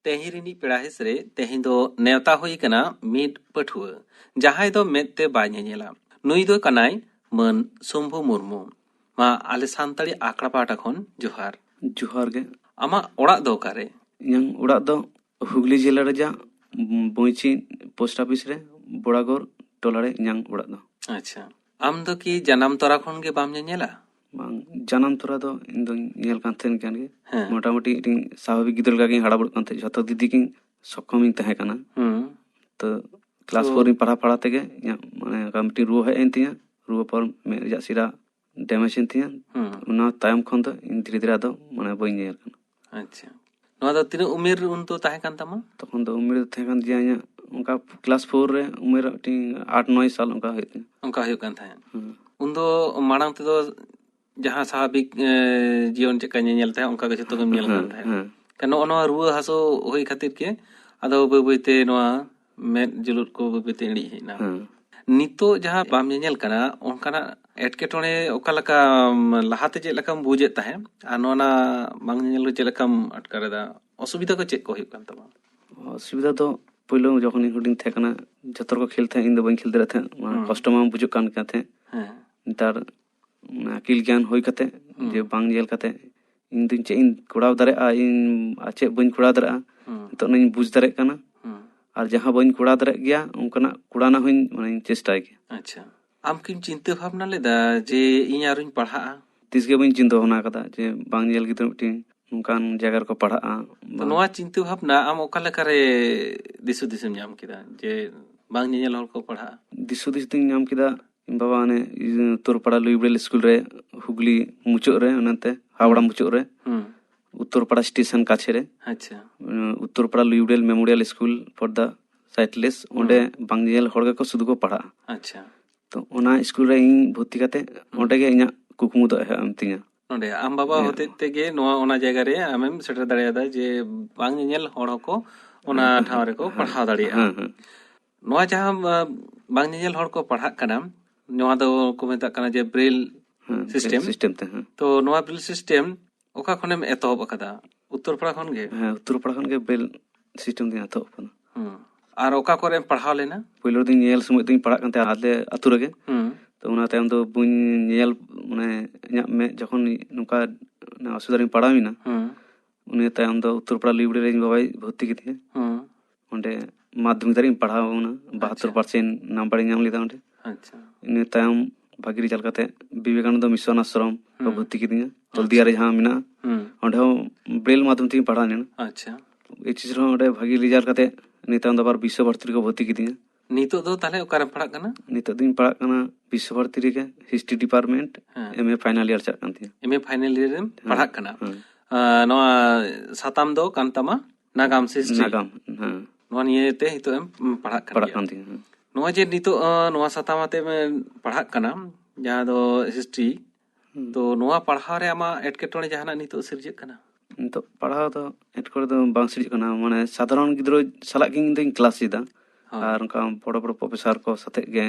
ᱛᱮᱦᱮᱧ ᱨᱤᱱᱤᱡ ᱯᱮᱲᱟ ᱦᱤᱸᱥ ᱨᱮ ᱛᱮᱦᱮᱧ ᱫᱚ ᱱᱮᱣᱛᱟ ᱦᱩᱭ ᱟᱠᱟᱱᱟ ᱢᱤᱫ ᱯᱟᱹᱴᱷᱩᱣᱟᱹ, ᱡᱟᱦᱟᱸᱭ ᱫᱚ ᱢᱮᱫ ᱛᱮ ᱵᱟᱭ ᱧᱮᱧᱮᱞᱟ᱾ ᱱᱩᱭ ᱫᱚ ᱠᱟᱱᱟᱭ ᱢᱟᱹᱱ ᱥᱚᱢᱵᱷᱩ ᱢᱩᱨᱢᱩ᱾ ᱢᱟ ᱟᱞᱮ ᱥᱟᱱᱛᱟᱲᱤ ᱟᱠᱷᱲᱟ ᱯᱟᱦᱴᱟ ᱠᱷᱚᱱ ᱡᱚᱦᱟᱨ᱾ ᱡᱚᱦᱟᱨ ᱜᱮ᱾ ᱟᱢᱟᱜ ᱚᱲᱟᱜ ᱫᱚ ᱚᱠᱟᱨᱮ? ᱤᱧᱟᱹᱝ ᱚᱲᱟᱜ ᱫᱚ ᱦᱩᱜᱽᱞᱤ ᱡᱮᱞᱟ ᱨᱮᱭᱟᱜ ᱵᱚᱸᱭᱪᱤ ᱯᱳᱥᱴ ᱚᱯᱷᱤᱥ ᱨᱮ, ᱵᱚᱲᱟᱜᱚᱲ ᱴᱚᱞᱟ ᱨᱮ ᱤᱧᱟᱹᱝ ᱚᱲᱟᱜ ᱫᱚ᱾ ᱟᱪᱪᱷᱟ, ᱟᱢ ᱫᱚ ᱠᱤ ᱡᱟᱱᱟᱢ ᱛᱚᱨᱟ ᱠᱷᱚᱱ ᱜᱮ ᱵᱟᱢ ᱧᱮᱧᱮᱞᱟ? ᱵᱟᱝ, ᱡᱟᱱᱟᱢ ᱛᱚᱨᱟ ᱫᱚ ᱤᱧ ᱫᱚᱧ ᱧᱮᱞ ᱠᱟᱱ ᱛᱟᱦᱮᱸᱱ ᱠᱟᱱ ᱜᱮ᱾ ᱦᱮᱸ᱾ ᱢᱚᱴᱟᱢᱩᱴᱤ ᱢᱤᱫᱴᱤᱧ ᱥᱟᱵᱷᱟᱵᱤᱠ ᱜᱤᱫᱽᱨᱟᱹ ᱞᱮᱠᱟ ᱜᱤᱧ ᱦᱟᱨᱟ ᱵᱩᱨᱩᱜ ᱠᱟᱱ ᱛᱟᱦᱮᱸᱫ, ᱡᱷᱚᱛᱚ ᱫᱤᱠ ᱫᱤᱭᱮ ᱜᱤᱧ ᱥᱚᱠᱠᱷᱚᱢᱤᱧ ᱛᱟᱦᱮᱸ ᱠᱟᱱᱟ᱾ ᱦᱩᱸ᱾ ᱛᱚ ᱠᱞᱟᱥ ᱛᱚ ᱯᱷᱳᱨ ᱨᱤᱧ ᱯᱟᱲᱦᱟᱣ ᱯᱟᱲᱦᱟᱣ ᱛᱮᱜᱮ ᱤᱧᱟᱹᱜ ᱢᱟᱱᱮ ᱚᱱᱠᱟ ᱢᱤᱫᱴᱤᱡ ᱨᱩᱣᱟᱹ ᱦᱮᱡ ᱮᱱ ᱛᱤᱧᱟ᱾ ᱨᱩᱣᱟᱹ ᱯᱚᱨ ᱢᱮᱫ ᱨᱮᱭᱟᱜ ᱥᱤᱨᱟ ᱰᱮᱢᱮᱡᱽ ᱮᱱ ᱛᱤᱧᱟ᱾ ᱦᱩᱸ᱾ ᱚᱱᱟ ᱛᱟᱭᱚᱢ ᱠᱷᱚᱱ ᱫᱚ ᱤᱧ ᱫᱷᱤᱨᱮ ᱫᱷᱤᱨᱮ ᱟᱫᱚ ᱢᱟᱱᱮ ᱵᱟᱹᱧ ᱧᱮᱧᱮᱞ ᱠᱟᱱᱟ᱾ ᱟᱪᱪᱷᱟ, ᱱᱚᱣᱟ ᱫᱚ ᱛᱤᱱᱟᱹᱜ ᱩᱢᱮᱨ ᱩᱱ ᱫᱚ ᱛᱟᱦᱮᱸ ᱠᱟᱱ ᱛᱟᱢᱟ? ᱛᱚᱠᱷᱚᱱ ᱫᱚ ᱩᱢᱮᱨ ᱫᱚ ᱛᱟᱦᱮᱸ ᱠᱟᱱ ᱛᱤᱧᱟ ᱤᱧᱟᱹᱜ ᱚᱱᱠᱟ ᱠᱞᱟᱥ ᱯᱷᱳᱨ ᱨᱮ ᱩᱢᱮᱨ ᱢᱤᱫᱴᱤᱡ ᱟᱴ ᱱᱚᱭ ᱥᱟᱞ ᱚᱱᱠᱟ ᱦᱩᱭᱩᱜ ᱛᱤᱧᱟ᱾ ᱚᱱᱠᱟ ᱦᱩᱭᱩᱜ ᱠᱟᱱ ᱛᱟᱦᱮᱸᱫ᱾ ᱦᱩᱸ᱾ ᱩᱱᱫᱚ ᱢᱟᱲᱟᱝ ᱛᱮᱫᱚ ᱡᱟᱦᱟᱸ ᱥᱟᱵᱷᱟᱵᱤᱠ, ᱮ, ᱡᱤᱭᱚᱱ ᱪᱮᱫᱠᱟ ᱧᱮᱧᱮᱞ ᱛᱟᱦᱮᱸᱫ, ᱚᱱᱠᱟ ᱜᱮ ᱡᱷᱚᱛᱚ ᱜᱮᱢ ᱧᱮᱞ ᱠᱟᱱ ᱦᱮᱸ, ᱛᱟᱦᱮᱸᱫ᱾ ᱦᱮᱸ᱾ ᱠᱷᱟᱱ ᱱᱚᱜᱼᱚ ᱱᱚᱣᱟ ᱨᱩᱣᱟᱹ ᱦᱟᱹᱥᱩ ᱦᱩᱭ ᱠᱷᱟᱹᱛᱤᱨ ᱜᱮ ᱟᱫᱚ ᱵᱟᱹᱭ ᱵᱟᱹᱭ ᱛᱮ ᱱᱚᱣᱟ ᱢᱮᱫ ᱡᱩᱞᱩᱫ ᱠᱚ ᱵᱟᱹᱭ ᱵᱟᱹᱭ ᱛᱮ ᱤᱬᱤᱡ ᱦᱮᱡ ᱮᱱᱟ᱾ ᱦᱮᱸ᱾ ᱱᱤᱛᱚᱜ ᱡᱟᱦᱟᱸ ᱵᱟᱢ ᱧᱮᱧᱮᱞ ᱠᱟᱱᱟ, ᱚᱱᱠᱟᱱᱟᱜ ᱮᱴᱠᱮᱴᱚᱬᱮ ᱚᱠᱟ ᱞᱮᱠᱟ, ᱞᱟᱦᱟᱛᱮ ᱪᱮᱫ ᱞᱮᱠᱟᱢ ᱵᱩᱡᱮᱫ ᱛᱟᱦᱮᱸᱫ ᱟᱨ ᱱᱚᱣᱟ ᱵᱟᱝ ᱧᱮᱧᱮᱞ ᱨᱮ ᱪᱮᱫ ᱞᱮᱠᱟᱢ ᱟᱴᱠᱟᱨ ᱮᱫᱟ? ᱚᱥᱩᱵᱤᱫᱷᱟ ᱠᱚ ᱪᱮᱫ ᱠᱚ ᱦᱩᱭᱩᱜ ᱠᱟᱱ ᱛᱟᱢᱟ? ᱚᱥᱩᱵᱤᱫᱷᱟ ᱫᱚ ᱯᱳᱭᱞᱳ ᱡᱚᱠᱷᱚᱱᱤᱧ ᱦᱩᱰᱤᱧ ᱛᱟᱦᱮᱸ ᱠᱟᱱᱟ, ᱡᱚᱛᱚ ᱦᱚᱲ ᱠᱚ ᱠᱷᱮᱞ ᱛᱟᱦᱮᱸᱫ, ᱤᱧ ᱫᱚ ᱵᱟᱹᱧ ᱠᱷᱮᱞ ᱫᱟᱲᱮᱭᱟᱜ ᱛᱟᱦᱮᱸᱫ, ᱢᱟᱱᱮ ᱦᱩᱸ᱾ ᱠᱚᱥᱴᱚ ᱢᱟ ᱵᱩᱡᱩᱜ ᱠᱟᱱ ᱜᱮ ᱛᱟᱦᱮᱸᱫ᱾ ᱦᱮᱸ᱾ ᱱᱮᱛᱟᱨ ᱚᱱᱟ ᱟᱹᱠᱤᱞ ᱜᱮᱭᱟᱱ ᱦᱩᱭ ᱠᱟᱛᱮ, ᱦᱩᱸ᱾ ᱡᱮ ᱵᱟᱝ ᱧᱮᱞ ᱠᱟᱛᱮ ᱤᱧ ᱫᱚᱧ ᱪᱮᱫ ᱤᱧ ᱠᱚᱨᱟᱣ ᱫᱟᱲᱮᱭᱟᱜᱼᱟ, ᱤᱧ ᱟᱨ ᱪᱮᱫ ᱵᱟᱹᱧ ᱠᱚᱨᱟᱣ ᱫᱟᱲᱮᱭᱟᱜᱼᱟ, ᱦᱩᱸ᱾ ᱱᱤᱛᱚᱜ ᱚᱱᱟᱧ ᱵᱩᱡᱽ ᱫᱟᱲᱮᱭᱟᱜ ᱠᱟᱱᱟ᱾ ᱦᱩᱸ᱾ ᱟᱨ ᱡᱟᱦᱟᱸ ᱵᱟᱹᱧ ᱠᱚᱨᱟᱣ ᱫᱟᱲᱮᱭᱟᱜ ᱜᱮᱭᱟ, ᱚᱱᱠᱟᱱᱟᱜ ᱠᱚᱨᱟᱣ ᱨᱮᱱᱟᱜ ᱦᱚᱸᱧ, ᱢᱟᱱᱮᱧ ᱪᱮᱥᱴᱟᱭ ᱜᱮᱭᱟ᱾ ᱟᱪᱪᱷᱟ, ᱟᱢ ᱠᱤᱢ ᱪᱤᱱᱛᱟᱹ ᱵᱷᱟᱵᱽᱱᱟ ᱞᱮᱫᱟ ᱡᱮ ᱤᱧ ᱟᱨᱚᱧ ᱯᱟᱲᱦᱟᱜᱼᱟ? ᱛᱤᱥ ᱜᱮ ᱵᱟᱹᱧ ᱪᱤᱱᱛᱟᱹ ᱵᱷᱟᱵᱽᱱᱟ ᱟᱠᱟᱫᱟ ᱡᱮ ᱵᱟᱝ ᱧᱮᱧᱮᱞ ᱜᱤᱫᱽᱨᱟᱹ ᱢᱤᱫᱴᱤᱱ ᱱᱚᱝᱠᱟᱱ ᱡᱟᱭᱜᱟ ᱨᱮᱠᱚ ᱯᱟᱲᱦᱟᱜᱼᱟ᱾ ᱛᱚ, ᱵᱟᱝ ᱱᱚᱣᱟ ᱪᱤᱱᱛᱟᱹ ᱵᱷᱟᱵᱽᱱᱟ ᱟᱢ ᱚᱠᱟ ᱞᱮᱠᱟᱨᱮ ᱫᱤᱥ ᱦᱩᱫᱤᱥ ᱮᱢ ᱧᱟᱢ ᱠᱮᱫᱟ ᱡᱮ ᱵᱟᱝ ᱧᱮᱧᱮᱞ ᱦᱚᱲ ᱠᱚ ᱯᱟᱲᱦᱟᱜᱼᱟ? ᱫᱤᱥ ᱦᱩᱫᱤᱥ ᱫᱚᱧ ᱧᱟᱢ ᱠᱮᱫᱟ, ᱤᱧ ᱵᱟᱵᱟ ᱚᱱᱮ ᱤᱭᱟᱹ ᱩᱛᱛᱚᱨᱯᱟᱲᱟ ᱞᱩᱭᱵᱲᱮᱞ ᱥᱠᱩᱞ ᱨᱮ, ᱦᱩᱜᱽᱞᱤ ᱢᱩᱪᱟᱹᱫ ᱨᱮ, ᱚᱱᱟᱛᱮ ᱦᱟᱣᱲᱟ ᱢᱩᱪᱟᱹᱫ ᱨᱮ, ᱦᱩᱸ᱾ ᱩᱛᱛᱚᱨᱯᱟᱲᱟ ᱥᱴᱮᱥᱚᱱ ᱠᱟᱪᱷᱮ ᱨᱮ, ᱟᱪᱪᱷᱟ᱾ ᱩᱸ, ᱩᱛᱛᱚᱨᱯᱟᱲᱟ ᱞᱩᱭᱵᱲᱮᱞ ᱢᱮᱢᱳᱨᱤᱭᱟᱞ ᱥᱠᱩᱞ ᱯᱷᱚᱨ ᱫᱟ ᱥᱟᱭᱴᱞᱮᱥ, ᱚᱸᱰᱮ ᱦᱩᱸ᱾ ᱵᱟᱝ ᱧᱮᱧᱮᱞ ᱦᱚᱲ ᱜᱮᱠᱚ ᱥᱩᱫᱷᱩ ᱠᱚ ᱯᱟᱲᱦᱟᱜᱼᱟ᱾ ᱟᱪᱪᱷᱟ᱾ ᱛᱚ ᱚᱱᱟ ᱥᱠᱩᱞ ᱨᱮ ᱤᱧ ᱵᱷᱚᱨᱛᱤ ᱠᱟᱛᱮ ᱦᱩᱸ᱾ ᱚᱸᱰᱮ ᱜᱮ ᱤᱧᱟᱹᱜ ᱠᱩᱠᱢᱩ ᱫᱚ ᱮᱦᱚᱵ ᱮᱱ ᱛᱤᱧᱟ᱾ ᱱᱚᱰᱮ ᱟᱢ ᱵᱟᱵᱟ ᱦᱮᱸ᱾ ᱦᱚᱛᱮᱡ ᱛᱮᱜᱮ ᱱᱚᱣᱟ, ᱚᱱᱟ ᱡᱟᱭᱜᱟ ᱨᱮ ᱟᱢᱮᱢ ᱥᱮᱴᱮᱨ ᱫᱟᱲᱮᱭᱟᱫᱟ ᱡᱮ ᱵᱟᱝ ᱧᱮᱧᱮᱞ ᱦᱚᱲ ᱦᱚᱸᱠᱚ ᱚᱱᱟ ᱦᱮᱸ, ᱴᱷᱟᱶ ᱨᱮᱠᱚ ᱦᱮᱸ, ᱯᱟᱲᱦᱟᱣ ᱫᱟᱲᱮᱭᱟᱜᱼᱟ᱾ ᱦᱮᱸ, ᱦᱮᱸ᱾ ᱱᱚᱣᱟ ᱡᱟᱦᱟᱸ, ᱟ, ᱵᱟᱝ ᱧᱮᱧᱮᱞ ᱦᱚᱲ ᱠᱚ ᱯᱟᱲᱦᱟᱜ ᱠᱟᱱᱟ, ᱱᱚᱣᱟ ᱫᱚ ᱠᱚ ᱢᱮᱛᱟᱜ ᱠᱟᱱᱟ ᱡᱮ ᱵᱨᱮᱞ ᱦᱮᱸ, ᱵᱨᱮᱞ ᱥᱤᱥᱴᱮᱢ᱾ ᱥᱤᱥᱴᱮᱢ ᱛᱮ, ᱦᱮᱸ᱾ ᱛᱚ ᱱᱚᱣᱟ ᱵᱨᱮᱞ ᱥᱤᱥᱴᱮᱢ ᱚᱠᱟ ᱠᱷᱚᱱᱮᱢ ᱮᱛᱚᱦᱚᱵ ᱟᱠᱟᱫᱟ? ᱩᱛᱛᱚᱨᱯᱟᱲᱟ ᱠᱷᱚᱱ ᱜᱮ? ᱦᱮᱸ, ᱩᱛᱛᱚᱨᱯᱟᱲᱟ ᱠᱷᱚᱱ ᱜᱮ ᱵᱨᱮᱞ ᱥᱤᱥᱴᱮᱢ ᱫᱚᱧ ᱮᱛᱚᱦᱚᱵ ᱟᱠᱟᱫᱟ᱾ ᱦᱩᱸ᱾ ᱟᱨ ᱚᱠᱟ ᱠᱚᱨᱮᱢ ᱯᱟᱲᱦᱟᱣ ᱞᱮᱱᱟ? ᱯᱳᱭᱞᱳ ᱫᱤᱱ ᱧᱮᱞ ᱥᱚᱢᱚᱭ ᱫᱚᱧ ᱯᱟᱲᱦᱟᱜ ᱠᱟᱱ ᱛᱟᱦᱮᱸᱫ ᱟᱞᱮ ᱟᱹᱛᱩ ᱨᱮᱜᱮ᱾ ᱦᱩᱸ᱾ ᱛᱚ ᱚᱱᱟ ᱛᱟᱭᱚᱢ ᱫᱚ ᱵᱟᱹᱧ ᱧᱮᱞ, ᱢᱟᱱᱮ ᱤᱧᱟᱹᱜ ᱢᱮᱫ ᱡᱚᱠᱷᱚᱱ ᱱᱚᱝᱠᱟ ᱚᱥᱩᱵᱤᱫᱷᱟ ᱨᱤᱧ ᱯᱟᱲᱟᱣ ᱮᱱᱟ, ᱦᱩᱸ᱾ ᱩᱱᱤ ᱛᱟᱭᱚᱢ ᱫᱚ ᱩᱛᱛᱚᱨᱯᱟᱲᱟ ᱞᱩᱭᱵᱲᱮ ᱨᱮ ᱤᱧ ᱵᱟᱵᱟᱭ ᱵᱷᱚᱨᱛᱤ ᱠᱮᱫᱤᱧᱟ᱾ ᱦᱩᱸ᱾ ᱚᱸᱰᱮ ᱢᱟᱫᱽᱫᱷᱚᱢᱤᱠ ᱫᱷᱟᱹᱨᱤᱡ ᱤᱧ ᱯᱟᱲᱦᱟᱣ ᱮᱱᱟ, ᱟᱪᱪᱷᱟ᱾ ᱵᱟᱦᱟᱛᱛᱳᱨ ᱯᱟᱨᱥᱮᱱᱴ ᱱᱟᱢᱵᱟᱨ ᱤᱧ ᱧᱟᱢ ᱞᱮᱫᱟ ᱚᱸᱰᱮ᱾ ᱟᱪᱪᱷᱟ᱾ ᱤᱱᱟᱹ ᱛᱟᱭᱚᱢ ᱵᱷᱟᱹᱜᱤ ᱨᱮᱡᱟᱞᱴ ᱠᱟᱛᱮ ᱵᱤᱵᱮᱠᱟᱱᱚᱱᱫᱚ ᱢᱤᱥᱚᱱ ᱟᱥᱨᱚᱢ ᱠᱚ ᱦᱩᱸ᱾ ᱵᱷᱚᱨᱛᱤ ᱠᱤᱫᱤᱧᱟ, ᱟᱪᱪᱷᱟ᱾ ᱦᱚᱞᱫᱤᱭᱟ ᱨᱮ ᱡᱟᱦᱟᱸ ᱢᱮᱱᱟᱜᱼᱟ᱾ ᱦᱩᱸ᱾ ᱚᱸᱰᱮ ᱦᱚᱸ ᱵᱨᱮᱞ ᱢᱟᱫᱽᱫᱷᱚᱢ ᱛᱮᱧ ᱯᱟᱲᱦᱟᱣ ᱞᱮᱱᱟ᱾ ᱟᱪᱪᱷᱟ᱾ ᱮᱭᱤᱪ ᱮᱥ ᱨᱮᱦᱚᱸ ᱚᱸᱰᱮ ᱵᱷᱟᱹᱜᱤ ᱨᱮᱡᱟᱞᱴ ᱠᱟᱛᱮ ᱤᱱᱟᱹ ᱛᱟᱭᱚᱢ ᱫᱚ ᱟᱵᱟᱨ ᱵᱤᱥᱥᱚ ᱵᱷᱟᱨᱚᱛᱤ ᱨᱮᱠᱚ ᱵᱷᱚᱨᱛᱤ ᱠᱤᱫᱤᱧᱟ᱾ ᱱᱤᱛᱚᱜ ᱫᱚ ᱛᱟᱦᱞᱮ ᱚᱠᱟᱨᱮᱢ ᱯᱟᱲᱦᱟᱜ ᱠᱟᱱᱟ? ᱱᱤᱛᱚᱜ ᱫᱚᱧ ᱯᱟᱲᱦᱟᱜ ᱠᱟᱱᱟ ᱵᱤᱥᱥᱚ ᱵᱷᱟᱨᱚᱛᱤ ᱨᱮᱜᱮ, ᱦᱤᱥᱴᱨᱤ ᱰᱤᱯᱟᱨᱴᱢᱮᱱᱴ, ᱦᱮᱸ᱾ ᱮᱢ ᱮ ᱯᱷᱟᱭᱱᱟᱞ ᱤᱭᱟᱨ ᱪᱟᱞᱟᱜ ᱠᱟᱱ ᱛᱤᱧᱟ᱾ ᱮᱢ ᱮ ᱯᱷᱟᱭᱱᱟᱞ ᱤᱭᱟᱨ ᱨᱮᱢ ᱦᱮᱸ, ᱯᱟᱲᱦᱟᱜ ᱠᱟᱱᱟ᱾ ᱦᱮᱸ᱾ ᱟᱸ, ᱱᱚᱣᱟ ᱥᱟᱛᱟᱢ ᱫᱚ ᱠᱟᱱ ᱛᱟᱢᱟ ᱱᱟᱜᱟᱢ ᱥᱮ ᱦᱤᱥᱴᱨᱤ? ᱱᱟᱜᱟᱢ, ᱦᱮᱸ᱾ ᱱᱚᱣᱟ ᱱᱤᱭᱮ ᱛᱮ ᱱᱤᱛᱚᱜ ᱮᱢ, ᱩᱢ, ᱯᱟᱲᱦᱟᱜ ᱠᱟᱱ ᱯᱟᱲᱦᱟᱜ ᱜᱮᱭᱟ᱾ ᱠᱟᱱ ᱛᱤᱧᱟ, ᱦᱮᱸ᱾ ᱱᱚᱜᱼᱚᱭ ᱡᱮ ᱱᱤᱛᱚᱜ, ᱟᱸ, ᱱᱚᱣᱟ ᱥᱟᱛᱟᱢ ᱟᱛᱮ ᱮᱢ ᱯᱟᱲᱦᱟᱜ ᱠᱟᱱᱟ, ᱡᱟᱦᱟᱸ ᱫᱚ ᱦᱤᱥᱴᱨᱤ, ᱦᱩᱸ᱾ ᱛᱚ ᱱᱚᱣᱟ ᱯᱟᱲᱦᱟᱣ ᱨᱮ ᱟᱢᱟᱜ ᱮᱴᱠᱮᱴᱚᱬᱮ ᱡᱟᱦᱟᱱᱟᱜ ᱱᱤᱛᱚᱜ ᱥᱤᱨᱡᱟᱹᱜ ᱠᱟᱱᱟ? ᱱᱤᱛᱚᱜ ᱯᱟᱲᱦᱟᱣ ᱫᱚ ᱮᱴᱠᱮᱴᱚᱬᱮ ᱫᱚ ᱵᱟᱝ ᱥᱤᱨᱡᱟᱹᱜ ᱠᱟᱱᱟ, ᱢᱟᱱᱮ ᱥᱟᱫᱷᱟᱨᱚᱱ ᱜᱤᱫᱽᱨᱟᱹ ᱥᱟᱞᱟᱜ ᱜᱮ ᱤᱧ ᱫᱚᱧ ᱠᱞᱟᱥ ᱮᱫᱟ᱾ ᱦᱳᱭ᱾ ᱟᱨ ᱚᱱᱠᱟ ᱵᱚᱲᱚ ᱵᱚᱲᱚ ᱯᱨᱚᱯᱷᱮᱥᱟᱨ ᱠᱚ ᱥᱟᱛᱮᱜ ᱜᱮ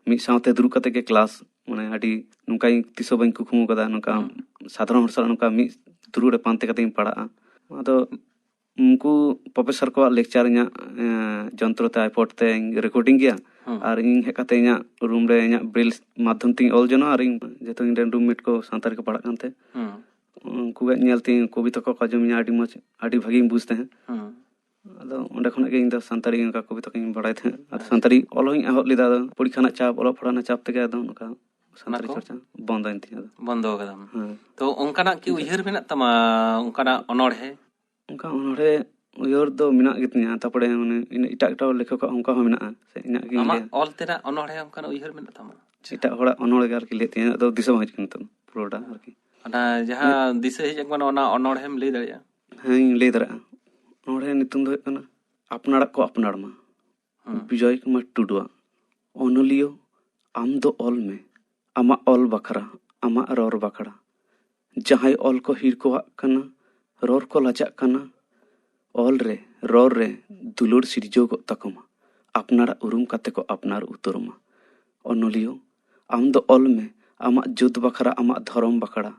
ᱢᱤᱫ ᱥᱟᱶᱛᱮ ᱫᱩᱲᱩᱵ ᱠᱟᱛᱮᱜ ᱜᱮ ᱠᱞᱟᱥ, ᱢᱟᱱᱮ ᱟᱹᱰᱤ ᱱᱚᱝᱠᱟ ᱤᱧ ᱛᱤᱥ ᱦᱚᱸ ᱵᱟᱹᱧ ᱠᱩᱠᱢᱩ ᱟᱠᱟᱫᱟ, ᱱᱚᱝᱠᱟ ᱦᱩᱸ᱾ ᱥᱟᱫᱷᱟᱨᱚᱱ ᱦᱚᱲ ᱥᱟᱞᱟᱜ ᱱᱚᱝᱠᱟ ᱢᱤᱫ ᱫᱩᱲᱩᱵ ᱨᱮ ᱯᱟᱱᱛᱮ ᱠᱟᱛᱮ ᱤᱧ ᱯᱟᱲᱦᱟᱜᱼᱟ᱾ ᱟᱫᱚ ᱩᱱᱠᱩ ᱯᱨᱚᱯᱷᱮᱥᱟᱨ ᱠᱚᱣᱟᱜ ᱞᱮᱠᱪᱟᱨ ᱤᱧᱟᱹᱜ, ᱮᱸ, ᱡᱚᱱᱛᱨᱚ ᱛᱮ ᱟᱭᱯᱚᱰ ᱛᱮᱧ ᱨᱮᱠᱚᱨᱰᱤᱝ ᱜᱮᱭᱟ᱾ ᱦᱩᱸ᱾ ᱟᱨ ᱤᱧ ᱦᱮᱡ ᱠᱟᱛᱮ ᱤᱧᱟᱹᱜ ᱨᱩᱢ ᱨᱮ ᱤᱧᱟᱹᱜ ᱵᱨᱮᱞ ᱢᱟᱫᱽᱫᱷᱚᱢ ᱛᱮᱧ ᱚᱞ ᱡᱚᱱᱚᱜᱼᱟ ᱟᱨ ᱤᱧ ᱡᱚᱛᱚ ᱤᱧ ᱨᱮᱱ ᱨᱩᱢᱢᱮᱴ ᱠᱚ ᱥᱟᱱᱛᱟᱲᱤ ᱠᱚ ᱯᱟᱲᱦᱟᱜ ᱠᱟᱱ ᱛᱮ ᱦᱩᱸ᱾ ᱩᱱᱠᱩᱣᱟᱜ ᱧᱮᱞ ᱛᱮ ᱠᱚᱵᱤᱛᱟ ᱠᱚᱠᱚ ᱟᱸᱡᱚᱢᱤᱧᱟ, ᱟᱹᱰᱤ ᱢᱚᱡᱽ, ᱟᱹᱰᱤ ᱵᱷᱟᱹᱜᱤᱧ ᱵᱩᱡᱽ ᱛᱟᱦᱮᱸᱫ᱾ ᱦᱩᱸ᱾ ᱟᱫᱚ ᱚᱸᱰᱮ ᱠᱷᱚᱱᱟᱜ ᱜᱮ ᱤᱧ ᱫᱚ ᱥᱟᱱᱛᱟᱲᱤ ᱚᱱᱠᱟ ᱠᱚᱵᱤᱛᱟ ᱠᱚᱧ ᱵᱟᱲᱟᱭ ᱛᱟᱦᱮᱸᱫ᱾ ᱟᱫᱚ ᱟᱪᱪᱷᱟ᱾ ᱥᱟᱱᱛᱟᱲᱤ ᱚᱞ ᱦᱚᱸᱧ ᱮᱦᱚᱵ ᱞᱮᱫᱟ, ᱟᱫᱚ ᱯᱚᱨᱤᱠᱠᱷᱟ ᱨᱮᱱᱟᱜ ᱪᱟᱯ, ᱚᱞᱚᱜ ᱯᱟᱲᱦᱟᱜ ᱨᱮᱱᱟᱜ ᱪᱟᱯ ᱛᱮᱜᱮ ᱟᱫᱚ ᱚᱱᱠᱟ ᱚᱱᱟ ᱥᱟᱱᱛᱟᱲᱤ ᱠᱚ ᱪᱚᱨᱪᱟ ᱵᱚᱱᱫᱚᱭᱮᱱ ᱛᱤᱧᱟᱹ ᱟᱫᱚ᱾ ᱵᱚᱱᱫᱚ ᱟᱠᱟᱫᱟᱢ᱾ ᱦᱮᱸ᱾ ᱛᱚ ᱚᱱᱠᱟᱱᱟᱜ ᱠᱤ ᱟᱪᱪᱷᱟ᱾ ᱩᱭᱦᱟᱹᱨ ᱢᱮᱱᱟᱜ ᱛᱟᱢᱟ, ᱚᱱᱠᱟᱱᱟᱜ ᱚᱱᱚᱬᱦᱮ? ᱚᱱᱠᱟ ᱚᱱᱚᱬᱦᱮ ᱩᱭᱦᱟᱹᱨ ᱫᱚ ᱢᱮᱱᱟᱜ ᱜᱮᱛᱤᱧᱟ, ᱛᱟᱯᱚᱨᱮ ᱢᱟᱱᱮ ᱮᱴᱟᱜ ᱮᱴᱟᱜ ᱞᱮᱠᱷᱚᱠᱟᱜ ᱚᱱᱠᱟ ᱦᱚᱸ ᱢᱮᱱᱟᱜᱼᱟ, ᱥᱮ ᱤᱧᱟᱹᱜ ᱜᱤᱧ ᱟᱢᱟᱜ ᱞᱟᱹᱭᱟ? ᱚᱞ ᱛᱮᱱᱟᱜ ᱚᱱᱚᱬᱦᱮ ᱚᱱᱠᱟᱱᱟᱜ ᱩᱭᱦᱟᱹᱨ ᱢᱮᱱᱟᱜ ᱛᱟᱢᱟ? ᱮᱴᱟᱜ ᱦᱚᱲᱟᱜ ᱚᱱᱚᱲᱦᱮ ᱜᱮ ᱟᱨᱠᱤ ᱞᱟᱹᱭᱮᱫ ᱛᱤᱧᱟᱹ, ᱟᱫᱚ ᱫᱤᱥᱟᱹ ᱵᱟᱝ ᱦᱤᱡᱩᱜ ᱠᱟᱱᱟ ᱱᱤᱛᱚᱜ ᱯᱩᱨᱟᱹᱴᱟ ᱟᱨᱠᱤ᱾ ᱚᱱᱟ ᱡᱟᱦᱟᱸ ᱫᱤᱥᱟᱹ ᱦᱮᱡ ᱟᱠᱟᱱᱟ, ᱚᱱᱟ ᱚᱱᱚᱲᱦᱮᱢ ᱞᱟᱹᱭ ᱫᱟᱲᱮᱭᱟᱜᱼᱟ? ᱦᱮᱸ, ᱤᱧ ᱞᱟᱹᱭ ᱫᱟᱲᱮᱭᱟᱜᱼᱟ᱾ ᱚᱱᱚᱲᱦᱮ ᱧᱩᱛᱩᱢ ᱫᱚ ᱦᱩᱭᱩᱜ ᱠᱟᱱᱟ ᱟᱯᱱᱟᱨᱟᱜ ᱠᱚ ᱟᱯᱱᱟᱨ ᱢᱟ᱾ ᱦᱩᱸ᱾ ᱵᱤᱡᱚᱭ ᱠᱩᱢᱟᱨ ᱴᱩᱰᱩᱣᱟᱜ᱾ ᱚᱱᱚᱞᱤᱭᱟᱹ, ᱟᱢ ᱫᱚ ᱚᱞ ᱢᱮ ᱟᱢᱟᱜ ᱚᱞ ᱵᱟᱠᱷᱨᱟ, ᱟᱢᱟᱜ ᱨᱚᱲ ᱵᱟᱠᱷᱨᱟ᱾ ᱡᱟᱦᱟᱸᱭ ᱚᱞ ᱠᱚ ᱦᱤᱨᱠᱟᱹᱣᱟᱜ ᱠᱟᱱᱟ, ᱨᱚᱲ ᱠᱚ ᱞᱟᱡᱟᱜ ᱠᱟᱱᱟ, ᱚᱞ ᱨᱮ, ᱨᱚᱲ ᱨᱮ ᱫᱩᱞᱟᱹᱲ ᱥᱤᱨᱡᱟᱹᱣ ᱠᱚᱜ ᱛᱟᱠᱚ ᱢᱟ᱾ ᱟᱯᱱᱟᱨᱟᱜ ᱩᱨᱩᱢ ᱠᱟᱛᱮ ᱠᱚ ᱟᱯᱱᱟᱨ ᱩᱛᱟᱹᱨ ᱢᱟ᱾ ᱚᱱᱚᱞᱤᱭᱟᱹ, ᱟᱢ ᱫᱚ ᱚᱞ ᱢᱮ ᱟᱢᱟᱜ ᱡᱟᱹᱛ ᱵᱟᱠᱷᱨᱟ, ᱟᱢᱟᱜ ᱫᱷᱚᱨᱚᱢ ᱵᱟᱠᱷᱨᱟ᱾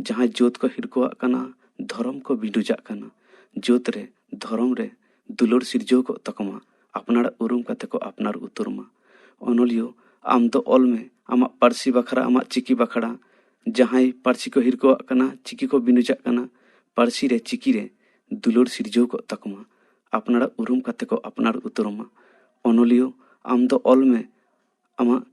ᱡᱟᱦᱟᱸᱭ ᱡᱟᱹᱛ ᱠᱚ ᱦᱤᱨᱠᱟᱹᱣᱟᱜ ᱠᱟᱱᱟ, ᱫᱷᱚᱨᱚᱢ ᱠᱚ ᱵᱤᱸᱰᱩᱡᱟᱜ ᱠᱟᱱᱟ, ᱡᱟᱹᱛ ᱨᱮ, ᱫᱷᱚᱨᱚᱢ ᱨᱮ ᱫᱩᱞᱟᱹᱲ ᱥᱤᱨᱡᱟᱹᱣ ᱠᱚᱜ ᱛᱟᱠᱚ ᱢᱟ᱾ ᱟᱯᱱᱟᱨᱟᱜ ᱩᱨᱩᱢ ᱠᱟᱛᱮ ᱠᱚ ᱟᱯᱱᱟᱨ ᱩᱛᱟᱹᱨ ᱢᱟ᱾ ᱚᱱᱚᱞᱤᱭᱟᱹ, ᱟᱢ ᱫᱚ ᱚᱞ ᱢᱮ ᱟᱢᱟᱜ ᱯᱟᱹᱨᱥᱤ ᱵᱟᱠᱷᱨᱟ, ᱟᱢᱟᱜ ᱪᱤᱠᱤ ᱵᱟᱠᱷᱨᱟ᱾ ᱡᱟᱦᱟᱸᱭ ᱯᱟᱹᱨᱥᱤ ᱠᱚ ᱦᱤᱨᱠᱟᱹᱣᱟᱜ ᱠᱟᱱᱟ, ᱪᱤᱠᱤ ᱠᱚ ᱵᱤᱸᱰᱩᱡᱟᱜ ᱠᱟᱱᱟ, ᱯᱟᱹᱨᱥᱤ ᱨᱮ, ᱪᱤᱠᱤ ᱨᱮ ᱫᱩᱞᱟᱹᱲ ᱥᱤᱨᱡᱟᱹᱣ ᱠᱚᱜ ᱛᱟᱠᱚ ᱢᱟ᱾ ᱟᱯᱱᱟᱨᱟᱜ ᱩᱨᱩᱢ ᱠᱟᱛᱮ ᱠᱚ ᱟᱯᱱᱟᱨ ᱩᱛᱟᱹᱨ ᱢᱟ᱾ ᱚᱱᱚᱞᱤᱭᱟᱹ, ᱟᱢ ᱫᱚ ᱚᱞ ᱢᱮ ᱟᱢᱟᱜ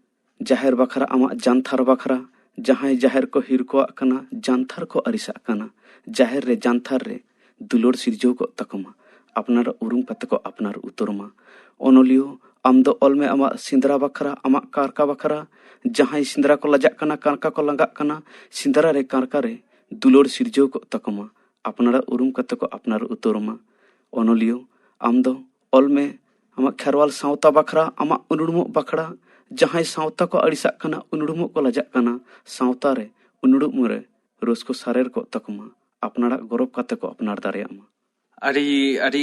ᱡᱟᱦᱮᱨ ᱵᱟᱠᱷᱨᱟ, ᱟᱢᱟᱜ ᱡᱟᱱᱛᱷᱟᱨ ᱵᱟᱠᱷᱨᱟ᱾ ᱡᱟᱦᱟᱸᱭ ᱡᱟᱦᱮᱨ ᱠᱚ ᱦᱤᱨᱠᱟᱹᱣᱟᱜ ᱠᱟᱱᱟ, ᱡᱟᱱᱛᱷᱟᱨ ᱠᱚ ᱟᱹᱲᱤᱥᱟᱜ ᱠᱟᱱᱟ, ᱡᱟᱦᱮᱨ ᱨᱮ, ᱡᱟᱱᱛᱷᱟᱨ ᱨᱮ ᱫᱩᱞᱟᱹᱲ ᱥᱤᱨᱡᱟᱹᱣ ᱠᱚᱜ ᱛᱟᱠᱚ ᱢᱟ᱾ ᱟᱯᱱᱟᱨᱟᱜ ᱩᱨᱩᱢ ᱠᱟᱛᱮ ᱠᱚ ᱟᱯᱱᱟᱨ ᱩᱛᱟᱹᱨ ᱢᱟ᱾ ᱚᱱᱚᱞᱤᱭᱟᱹ, ᱟᱢ ᱫᱚ ᱚᱞ ᱢᱮ ᱟᱢᱟᱜ ᱥᱮᱸᱫᱽᱨᱟ ᱵᱟᱠᱷᱨᱟ, ᱟᱢᱟᱜ ᱠᱟᱨᱠᱟ ᱵᱟᱠᱷᱨᱟ᱾ ᱡᱟᱦᱟᱸᱭ ᱥᱮᱸᱫᱽᱨᱟ ᱠᱚ ᱞᱟᱡᱟᱜ ᱠᱟᱱᱟ, ᱠᱟᱨᱠᱟ ᱠᱚ ᱞᱟᱸᱜᱟᱜ ᱠᱟᱱᱟ, ᱥᱮᱸᱫᱽᱨᱟ ᱨᱮ, ᱠᱟᱨᱠᱟ ᱨᱮ ᱫᱩᱞᱟᱹᱲ ᱥᱤᱨᱡᱟᱹᱣ ᱠᱚᱜ ᱛᱟᱠᱚ ᱢᱟ᱾ ᱟᱯᱱᱟᱨᱟᱜ ᱩᱨᱩᱢ ᱠᱟᱛᱮ ᱠᱚ ᱟᱯᱱᱟᱨ ᱩᱛᱟᱹᱨ ᱢᱟ᱾ ᱚᱱᱚᱞᱤᱭᱟᱹ, ᱟᱢ ᱫᱚ ᱚᱞ ᱢᱮ ᱟᱢᱟᱜ ᱠᱷᱮᱨᱣᱟᱞ ᱥᱟᱶᱛᱟ ᱵᱟᱠᱷᱨᱟ, ᱟᱢᱟᱜ ᱩᱱᱩᱲᱢᱚᱜ ᱵᱟᱠᱷᱨᱟ᱾ ᱡᱟᱦᱟᱸᱭ ᱥᱟᱶᱛᱟ ᱠᱚ ᱟᱹᱲᱤᱥᱟᱜ ᱠᱟᱱᱟ, ᱩᱱᱩᱲᱢᱚᱜ ᱠᱚ ᱞᱟᱡᱟᱜ ᱠᱟᱱᱟ, ᱥᱟᱶᱛᱟ ᱨᱮ ᱩᱱᱩᱲᱩᱢ ᱨᱮ ᱨᱟᱹᱥᱠᱟᱹ ᱥᱟᱨᱮᱲ ᱠᱚᱜ ᱛᱟᱠᱚ ᱢᱟ᱾ ᱟᱯᱱᱟᱨᱟᱜ ᱜᱚᱨᱚᱵ ᱠᱟᱛᱮ ᱠᱚ ᱟᱯᱱᱟᱨ ᱫᱟᱲᱮᱭᱟᱜ ᱢᱟ᱾ ᱟᱹᱰᱤ ᱟᱹᱰᱤ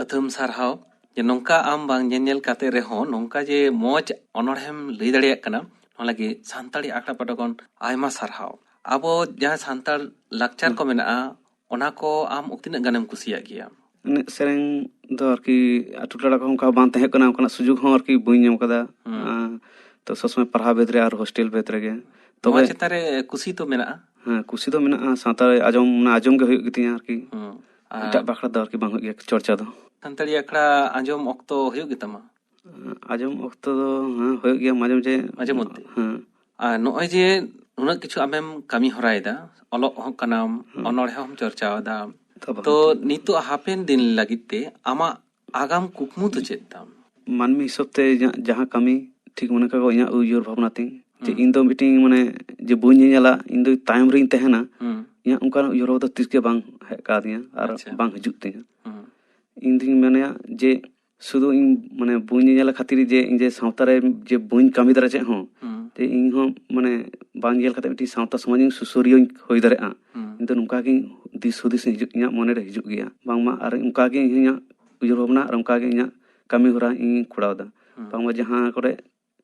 ᱟᱹᱛᱷᱟᱹᱢ ᱥᱟᱨᱦᱟᱣ ᱡᱮ ᱱᱚᱝᱠᱟ ᱟᱢ ᱵᱟᱝ ᱧᱮᱧᱮᱞ ᱠᱟᱛᱮ ᱨᱮᱦᱚᱸ ᱱᱚᱝᱠᱟ ᱡᱮ ᱢᱚᱡᱽ ᱚᱱᱚᱬᱦᱮᱢ ᱞᱟᱹᱭ ᱫᱟᱲᱮᱭᱟᱜ ᱠᱟᱱᱟ, ᱱᱚᱣᱟ ᱞᱟᱹᱜᱤᱫ ᱥᱟᱱᱛᱟᱲᱤ ᱟᱠᱷᱲᱟ ᱯᱟᱦᱴᱟ ᱠᱷᱚᱱ ᱟᱭᱢᱟ ᱥᱟᱨᱦᱟᱣ᱾ ᱟᱵᱚ ᱡᱟᱦᱟᱸ ᱥᱟᱱᱛᱟᱲ ᱞᱟᱠᱪᱟᱨ ᱠᱚ ᱢᱮᱱᱟᱜᱼᱟ, ᱚᱱᱟ ᱠᱚ ᱟᱢ ᱛᱤᱱᱟᱹᱜ ᱜᱟᱱᱮᱢ ᱠᱩᱥᱤᱭᱟᱜ ᱜᱮᱭᱟ? ᱮᱱᱮᱡ ᱥᱮᱨᱮᱧ ᱫᱚ ᱟᱨᱠᱤ ᱟᱹᱛᱩ ᱴᱚᱞᱟ ᱠᱚᱦᱚᱸ ᱚᱱᱠᱟ ᱵᱟᱝ ᱛᱟᱦᱮᱸ ᱠᱟᱱᱟ, ᱚᱱᱠᱟᱱᱟᱜ ᱥᱩᱡᱳᱜᱽ ᱦᱚᱸ ᱟᱨᱠᱤ ᱵᱟᱹᱧ ᱧᱟᱢ ᱠᱟᱫᱟ᱾ ᱦᱩᱸ᱾ ᱟᱸ, ᱛᱚ ᱥᱚᱵᱽ ᱥᱚᱢᱚᱭ ᱯᱟᱲᱦᱟᱣ ᱵᱷᱮᱫ ᱨᱮ ᱟᱨ ᱦᱳᱥᱴᱮᱞ ᱵᱷᱮᱫ ᱨᱮᱜᱮ᱾ ᱱᱚᱣᱟ ᱛᱚᱵᱮ ᱪᱮᱛᱟᱱ ᱨᱮ ᱠᱩᱥᱤ ᱛᱚ ᱢᱮᱱᱟᱜᱼᱟ? ᱦᱮᱸ, ᱠᱩᱥᱤ ᱫᱚ ᱢᱮᱱᱟᱜᱼᱟ, ᱥᱟᱶᱛᱟ ᱨᱮ ᱟᱸᱡᱚᱢ, ᱢᱟᱱᱮ ᱟᱸᱡᱚᱢ ᱜᱮ ᱦᱩᱭᱩᱜ ᱜᱮᱛᱤᱧᱟ ᱟᱨᱠᱤ᱾ ᱦᱩᱸ᱾ ᱟᱨ ᱮᱴᱟᱜ ᱵᱟᱠᱷᱨᱟ ᱫᱚ ᱟᱨᱠᱤ ᱵᱟᱝ ᱦᱩᱭᱩᱜ ᱜᱮᱭᱟ ᱪᱚᱨᱪᱟ ᱫᱚ᱾ ᱥᱟᱱᱛᱟᱲᱤ ᱟᱠᱷᱲᱟ ᱟᱸᱡᱚᱢ ᱚᱠᱛᱚ ᱦᱩᱭᱩᱜ ᱜᱮᱛᱟᱢᱟ? ᱟᱸᱡᱚᱢ ᱚᱠᱛᱚ ᱫᱚ, ᱦᱮᱸ, ᱦᱩᱭᱩᱜ ᱜᱮᱭᱟ ᱢᱟᱡᱷᱮ ᱢᱟᱡᱷᱮ᱾ ᱢᱟᱡᱷᱮ ᱢᱚᱫᱽᱫᱷᱮ? ᱦᱮᱸ᱾ ᱟᱨ ᱱᱚᱜᱼᱚᱭ ᱡᱮ ᱱᱩᱱᱟᱹᱜ ᱠᱤᱪᱷᱩ ᱟᱢᱮᱢ ᱠᱟᱹᱢᱤ ᱦᱚᱨᱟᱭᱮᱫᱟ, ᱚᱞᱚᱜ ᱦᱚᱸ ᱠᱟᱱᱟᱢ, ᱦᱩᱸ᱾ ᱚᱱᱚᱬᱦᱮ ᱦᱚᱸᱢ ᱪᱚᱨᱪᱟᱣᱮᱫᱟ, ᱛᱚ ᱵᱟᱝ ᱛᱚ ᱴᱷᱤᱠ᱾ ᱱᱤᱛᱚᱜ ᱦᱟᱯᱮᱱ ᱫᱤᱱ ᱞᱟᱹᱜᱤᱫ ᱛᱮ ᱟᱢᱟᱜ ᱟᱜᱟᱢ ᱠᱩᱠᱢᱩ ᱫᱚ ᱪᱮᱫ ᱛᱟᱢ? ᱢᱟᱹᱱᱢᱤ ᱦᱤᱥᱟᱹᱵ ᱛᱮ ᱤᱧᱟᱹᱜ ᱡᱟᱦᱟᱸ ᱠᱟᱹᱢᱤ ᱴᱷᱤᱠ ᱢᱚᱱᱮ ᱠᱟᱜ ᱤᱧᱟᱹᱜ ᱩᱭᱦᱟᱹᱨ ᱵᱷᱟᱵᱽᱱᱟ ᱛᱤᱧ, ᱡᱮ ᱦᱩᱸ᱾ ᱤᱧ ᱫᱚ ᱢᱤᱫᱴᱤᱱ, ᱢᱟᱱᱮ, ᱡᱮ ᱵᱟᱹᱧ ᱧᱮᱧᱮᱞᱟ, ᱤᱧ ᱫᱚ ᱛᱟᱭᱚᱢ ᱨᱤᱧ ᱛᱟᱦᱮᱱᱟ, ᱦᱩᱸ᱾ ᱤᱧᱟᱹᱜ ᱚᱱᱠᱟᱱᱟᱜ ᱩᱭᱦᱟᱹᱨ ᱵᱷᱟᱵᱽᱱᱟ ᱫᱚ ᱛᱤᱥ ᱜᱮ ᱵᱟᱝ ᱦᱮᱡ ᱠᱟᱣᱫᱤᱧᱟ ᱟᱨ ᱟᱪᱪᱷᱟ᱾ ᱵᱟᱝ ᱦᱤᱡᱩᱜ ᱛᱤᱧᱟᱹ᱾ ᱦᱩᱸ᱾ ᱤᱧ ᱫᱩᱧ ᱢᱚᱱᱮᱭᱟ ᱡᱮ ᱥᱩᱫᱷᱩ ᱤᱧ, ᱢᱟᱱᱮ, ᱵᱟᱹᱧ ᱧᱮᱧᱮᱞ ᱠᱷᱟᱹᱛᱤᱨ ᱡᱮ ᱤᱧ ᱡᱮ ᱥᱟᱶᱛᱟ ᱨᱮ ᱡᱮ ᱵᱟᱹᱧ ᱠᱟᱹᱢᱤ ᱫᱟᱲᱮᱭᱟᱜᱼᱟ ᱪᱮᱫ ᱦᱚᱸ, ᱦᱩᱸ᱾ ᱡᱮ ᱤᱧ ᱦᱚᱸ, ᱢᱟᱱᱮ, ᱵᱟᱝ ᱧᱮᱞ ᱠᱟᱛᱮ ᱢᱤᱫᱴᱤᱡ ᱥᱟᱶᱛᱟ ᱥᱚᱢᱟᱡᱽ ᱤᱧ ᱥᱩᱥᱟᱹᱨᱤᱭᱟᱹᱧ ᱦᱩᱭ ᱫᱟᱲᱮᱭᱟᱜᱼᱟ᱾ ᱦᱩᱸ᱾ ᱤᱧ ᱫᱚ ᱱᱚᱝᱠᱟ ᱜᱤᱧ ᱫᱤᱥ ᱦᱩᱫᱤᱥ ᱦᱤᱡᱩᱜ, ᱤᱧᱟᱹᱜ ᱢᱚᱱᱮ ᱨᱮ ᱦᱤᱡᱩᱜ ᱜᱮᱭᱟ, ᱵᱟᱝᱢᱟ ᱟᱨ ᱚᱱᱠᱟ ᱜᱮ ᱤᱧᱟᱹᱜ ᱩᱭᱦᱟᱹᱨ ᱵᱷᱟᱵᱽᱱᱟ ᱟᱨ ᱚᱱᱠᱟ ᱜᱮ ᱤᱧᱟᱹᱜ ᱠᱟᱹᱢᱤ ᱦᱚᱨᱟ ᱤᱧ ᱠᱚᱨᱟᱣ ᱮᱫᱟ᱾ ᱦᱩᱸ᱾ ᱵᱟᱝᱢᱟ ᱡᱟᱦᱟᱸ ᱠᱚᱨᱮ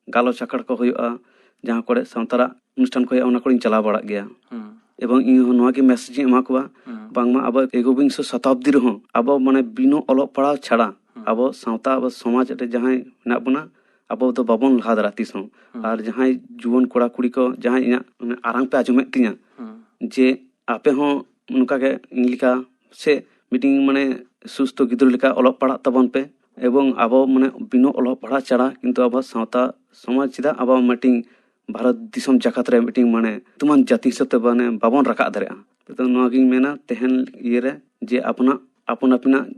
ᱜᱟᱞᱚᱪ ᱟᱠᱷᱲᱟ ᱠᱚ ᱦᱩᱭᱩᱜᱼᱟ, ᱡᱟᱦᱟᱸ ᱠᱚᱨᱮ ᱥᱟᱶᱛᱟᱨᱟᱜ ᱚᱱᱩᱥᱴᱷᱟᱱ ᱠᱚ ᱦᱩᱭᱩᱜᱼᱟ, ᱚᱱᱟ ᱠᱚᱨᱮᱧ ᱪᱟᱞᱟᱣ ᱵᱟᱲᱟᱜ ᱜᱮᱭᱟ᱾ ᱦᱩᱸ᱾ ᱮᱵᱚᱝ ᱤᱧ ᱦᱚᱸ ᱱᱚᱣᱟ ᱜᱮ ᱢᱮᱥᱮᱡᱽ ᱤᱧ ᱮᱢᱟ ᱠᱚᱣᱟ, ᱦᱩᱸ᱾ ᱵᱟᱝᱢᱟ ᱟᱵᱚ ᱮᱠᱵᱤᱝᱥᱚ ᱥᱚᱛᱟᱵᱫᱤ ᱨᱮᱦᱚᱸ ᱟᱵᱚ, ᱢᱟᱱᱮ, ᱵᱤᱱᱟᱹ ᱚᱞᱚᱜ ᱯᱟᱲᱦᱟᱣ ᱪᱷᱟᱲᱟ ᱦᱩᱸ᱾ ᱟᱵᱚ ᱥᱟᱶᱛᱟ, ᱟᱵᱚ ᱥᱚᱢᱟᱡᱽ ᱨᱮ ᱡᱟᱦᱟᱸᱭ ᱢᱮᱱᱟᱜ ᱵᱚᱱᱟ, ᱟᱵᱚ ᱫᱚ ᱵᱟᱵᱚᱱ ᱞᱟᱦᱟ ᱫᱟᱲᱮᱭᱟᱜᱼᱟ ᱛᱤᱥ ᱦᱚᱸ᱾ ᱦᱩᱸ᱾ ᱟᱨ ᱡᱟᱦᱟᱸᱭ ᱡᱩᱣᱟᱹᱱ ᱠᱚᱲᱟ ᱠᱩᱲᱤ ᱠᱚ ᱡᱟᱦᱟᱸᱭ ᱤᱧᱟᱹᱜ, ᱢᱟᱱᱮ, ᱟᱨᱟᱝ ᱯᱮ ᱟᱸᱡᱚᱢᱮᱫ ᱛᱤᱧᱟ, ᱦᱩᱸ᱾ ᱡᱮ ᱟᱯᱮ ᱦᱚᱸ ᱱᱚᱝᱠᱟ ᱜᱮ ᱤᱧ ᱞᱮᱠᱟ ᱥᱮ ᱢᱤᱫᱴᱤᱱ, ᱢᱟᱱᱮ, ᱥᱩᱥᱛᱷᱚ ᱜᱤᱫᱽᱨᱟᱹ ᱞᱮᱠᱟ ᱚᱞᱚᱜ ᱯᱟᱲᱦᱟᱜ ᱛᱟᱵᱚᱱ ᱯᱮ᱾ ᱮᱵᱚᱝ ᱟᱵᱚ, ᱢᱟᱱᱮ, ᱵᱤᱱᱟᱹ ᱚᱞᱚᱜ ᱯᱟᱲᱦᱟᱜ ᱪᱷᱟᱲᱟ ᱠᱤᱱᱛᱩ ᱟᱵᱚ ᱥᱟᱶᱛᱟ ᱥᱚᱢᱟᱡᱽ ᱪᱮᱫᱟᱜ ᱟᱵᱚ ᱢᱤᱫᱴᱤᱱ ᱵᱷᱟᱨᱚᱛ ᱫᱤᱥᱚᱢ ᱡᱟᱠᱟᱛ ᱨᱮ ᱢᱤᱫᱴᱤᱱ, ᱢᱟᱱᱮ, ᱧᱩᱛᱩᱢᱟᱱ ᱡᱟᱹᱛᱤ ᱦᱤᱥᱟᱹᱵ ᱛᱮ, ᱢᱟᱱᱮ, ᱵᱟᱵᱚᱱ ᱨᱟᱠᱟᱵ ᱫᱟᱲᱮᱭᱟᱜᱼᱟ᱾ ᱛᱚ, ᱱᱚᱣᱟ ᱜᱤᱧ ᱢᱮᱱᱟ, ᱛᱮᱦᱮᱧ ᱤᱭᱟᱹ ᱨᱮ ᱡᱮ ᱟᱯᱱᱟ-, ᱟᱯᱚᱱ ᱟᱹᱯᱤᱱᱟᱜ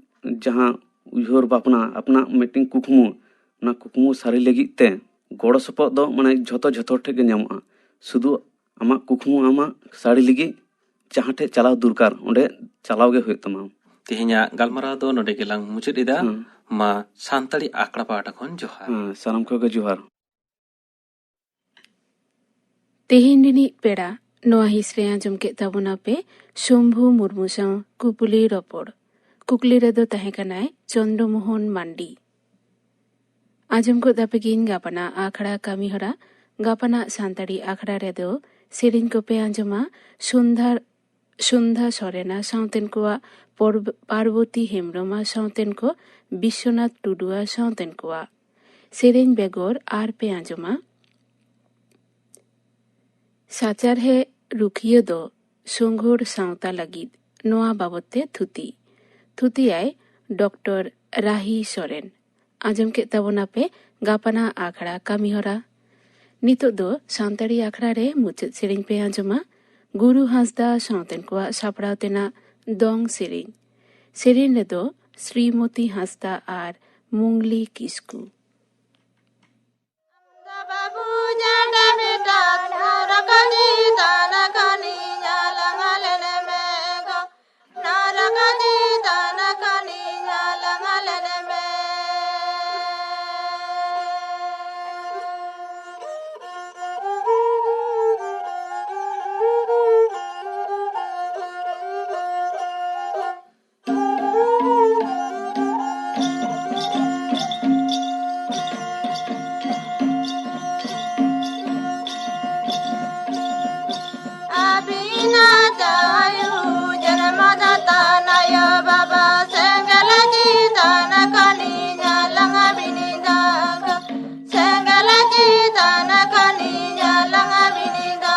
ᱡᱟᱦᱟᱸ ᱩᱭᱦᱟᱹᱨ ᱵᱷᱟᱵᱽᱱᱟ, ᱟᱯᱱᱟᱜ ᱢᱤᱫᱴᱤᱱ ᱠᱩᱠᱢᱩ, ᱚᱱᱟ ᱠᱩᱠᱢᱩ ᱥᱟᱹᱨᱤ ᱞᱟᱹᱜᱤᱫ ᱛᱮ ᱜᱚᱲᱚ ᱥᱚᱯᱚᱦᱚᱫ ᱫᱚ, ᱢᱟᱱᱮ, ᱡᱷᱚᱛᱚ, ᱡᱷᱚᱛᱚ ᱦᱚᱲ ᱴᱷᱮᱱ ᱜᱮ ᱧᱟᱢᱚᱜᱼᱟ᱾ ᱥᱩᱫᱷᱩ ᱟᱢᱟᱜ ᱠᱩᱠᱢᱩ ᱟᱢᱟᱜ ᱥᱟᱹᱨᱤ ᱞᱟᱹᱜᱤᱫ ᱡᱟᱦᱟᱸ ᱴᱷᱮᱡ ᱪᱟᱞᱟᱣ ᱫᱚᱨᱠᱟᱨ, ᱚᱸᱰᱮ ᱪᱟᱞᱟᱣ ᱜᱮ ᱦᱩᱭᱩᱜ ᱛᱟᱢᱟ᱾ ᱛᱮᱦᱮᱧᱟᱜ ᱜᱟᱞᱢᱟᱨᱟᱣ ᱫᱚ ᱱᱚᱰᱮ ᱜᱮᱞᱟᱝ ᱢᱩᱪᱟᱹᱫ ᱮᱫᱟ᱾ ᱦᱮᱸ᱾ ᱢᱟ ᱥᱟᱱᱛᱟᱲᱤ ᱟᱠᱷᱲᱟ ᱯᱟᱦᱴᱟ ᱠᱷᱚᱱ ᱡᱚᱦᱟᱨ᱾ ᱦᱮᱸ, ᱥᱟᱱᱟᱢ ᱠᱚᱜᱮ ᱡᱚᱦᱟᱨ᱾ ᱛᱮᱦᱮᱧ ᱨᱤᱱᱤᱡ ᱯᱮᱲᱟ ᱱᱚᱣᱟ ᱦᱤᱸᱥ ᱨᱮ ᱟᱸᱡᱚᱢ ᱠᱮᱫ ᱛᱟᱵᱚᱱᱟ ᱯᱮ ᱥᱚᱢᱵᱷᱩ ᱢᱩᱨᱢᱩ ᱥᱟᱶ ᱠᱩᱯᱩᱞᱤ ᱨᱚᱯᱚᱲ᱾ ᱠᱩᱠᱞᱤ ᱨᱮᱫᱚ ᱛᱟᱦᱮᱸ ᱠᱟᱱᱟᱭ ᱪᱚᱱᱫᱨᱚ ᱢᱳᱦᱚᱱ ᱢᱟᱱᱰᱤ᱾ ᱟᱸᱡᱚᱢ ᱜᱚᱫ ᱟᱯᱮ ᱜᱤᱧ ᱜᱟᱯᱟᱱᱟᱜ ᱟᱠᱷᱲᱟ ᱠᱟᱹᱢᱤ ᱦᱚᱨᱟ᱾ ᱜᱟᱯᱟᱱᱟᱜ ᱥᱟᱱᱛᱟᱲᱤ ᱟᱠᱷᱲᱟ ᱨᱮᱫᱚ ᱥᱮᱨᱮᱧ ᱠᱚᱯᱮ ᱟᱸᱡᱚᱢᱟ ᱥᱩᱱᱫᱷᱟ, ᱥᱩᱱᱫᱷᱟ ᱥᱚᱨᱮᱱᱟ ᱥᱟᱶᱛᱮᱱ ᱠᱚᱣᱟᱜ, ᱯᱚᱨᱵ-, ᱯᱟᱨᱵᱚᱛᱤ ᱦᱮᱢᱵᱨᱚᱢᱟ ᱥᱟᱶᱛᱮᱱ ᱠᱚ, ᱵᱤᱥᱥᱚᱱᱟᱛᱷ ᱴᱩᱰᱩᱣᱟ ᱥᱟᱶᱛᱮᱱ ᱠᱚᱣᱟᱜ᱾ ᱥᱮᱨᱮᱧ ᱵᱮᱜᱚᱨ ᱟᱨ ᱯᱮ ᱟᱸᱡᱚᱢᱟ ᱥᱟᱪᱟᱨᱦᱮ ᱨᱩᱠᱷᱤᱭᱟᱹ ᱫᱚ ᱥᱚᱸᱜᱷᱚᱲ ᱥᱟᱶᱛᱟ ᱞᱟᱹᱜᱤᱫ, ᱱᱚᱣᱟ ᱵᱟᱵᱚᱛ ᱛᱮ ᱛᱷᱩᱛᱤ᱾ ᱛᱷᱩᱛᱤᱭᱟᱭ ᱰᱚᱠᱴᱚᱨ ᱨᱟᱦᱤ ᱥᱚᱨᱮᱱ᱾ ᱟᱸᱡᱚᱢ ᱠᱮᱫ ᱛᱟᱵᱚᱱᱟᱯᱮ ᱜᱟᱯᱟᱱᱟᱜ ᱟᱠᱷᱲᱟ ᱠᱟᱹᱢᱤᱦᱚᱨᱟ᱾ ᱱᱤᱛᱚᱜ ᱫᱚ ᱥᱟᱱᱛᱟᱲᱤ ᱟᱠᱷᱲᱟ ᱨᱮ ᱢᱩᱪᱟᱹᱫ ᱥᱮᱨᱮᱧ ᱯᱮ ᱟᱸᱡᱚᱢᱟ᱾ ᱜᱩᱨᱩ ᱦᱟᱸᱥᱫᱟ ᱥᱟᱶᱛᱮᱱ ᱠᱚᱣᱟᱜ ᱥᱟᱯᱲᱟᱣ ᱛᱮᱱᱟᱜ ᱫᱚᱝ ᱥᱮᱨᱮᱧ᱾ ᱥᱮᱨᱮᱧ ᱨᱮᱫᱚ ᱥᱨᱤᱢᱚᱛᱤ ᱦᱟᱸᱥᱫᱟ ᱟᱨ ᱢᱩᱝᱞᱤ ᱠᱤᱥᱠᱩ᱾ ᱡᱟᱰᱟ ᱵᱮᱴᱟ ᱱᱟᱨᱟᱠᱟᱱᱤ ᱛᱟᱱᱟᱠᱟᱱᱤ ᱧᱟᱞᱟᱝ ᱞᱮᱱᱮ ᱢᱮ ᱜᱚ᱾ ᱱᱟᱨᱟᱠᱟᱱᱤ ᱛᱟᱱᱟᱠᱟᱱᱤ ᱧᱟᱞᱟᱝ ᱞᱮᱱᱮ ᱢᱮ᱾ ᱟᱹᱵᱤᱱᱟᱜ ᱟᱭᱳ ᱡᱚᱱᱢᱚᱫᱟᱛᱟ ᱟᱭᱳ ᱵᱟᱵᱟ ᱥᱮᱸᱜᱮᱞ ᱪᱮᱛᱟᱱ ᱠᱷᱚᱱᱤᱧ ᱧᱮᱞ ᱟᱹᱵᱤᱱ ᱫᱚ᱾ ᱥᱮᱸᱜᱮᱞ ᱪᱮᱛᱟᱱ ᱠᱷᱚᱱᱤᱧ ᱧᱮᱞ ᱟᱹᱵᱤᱱ ᱫᱚ᱾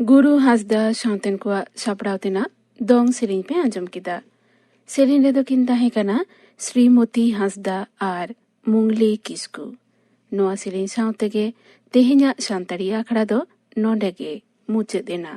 ᱜᱩᱨᱩ ᱦᱟᱸᱥᱫᱟ ᱥᱟᱶᱛᱮᱱ ᱠᱚᱣᱟᱜ ᱥᱟᱯᱲᱟᱣ ᱛᱮᱱᱟᱜ ᱫᱚᱝ ᱥᱮᱨᱮᱧ ᱯᱮ ᱟᱸᱡᱚᱢ ᱠᱮᱫᱟ᱾ ᱥᱮᱨᱮᱧ ᱨᱮᱫᱚ ᱠᱤᱱ ᱛᱟᱦᱮᱸ ᱠᱟᱱᱟ ᱥᱨᱤᱢᱚᱛᱤ ᱦᱟᱸᱥᱫᱟ ᱟᱨ ᱢᱩᱝᱞᱤ ᱠᱤᱥᱠᱩ᱾ ᱱᱚᱣᱟ ᱥᱮᱨᱮᱧ ᱥᱟᱶ ᱛᱮᱜᱮ ᱛᱮᱦᱮᱧᱟᱜ ᱥᱟᱱᱛᱟᱲᱤ ᱟᱠᱷᱲᱟ ᱫᱚ ᱱᱚᱰᱮ ᱜᱮ ᱢᱩᱪᱟᱹᱫ ᱮᱱᱟ᱾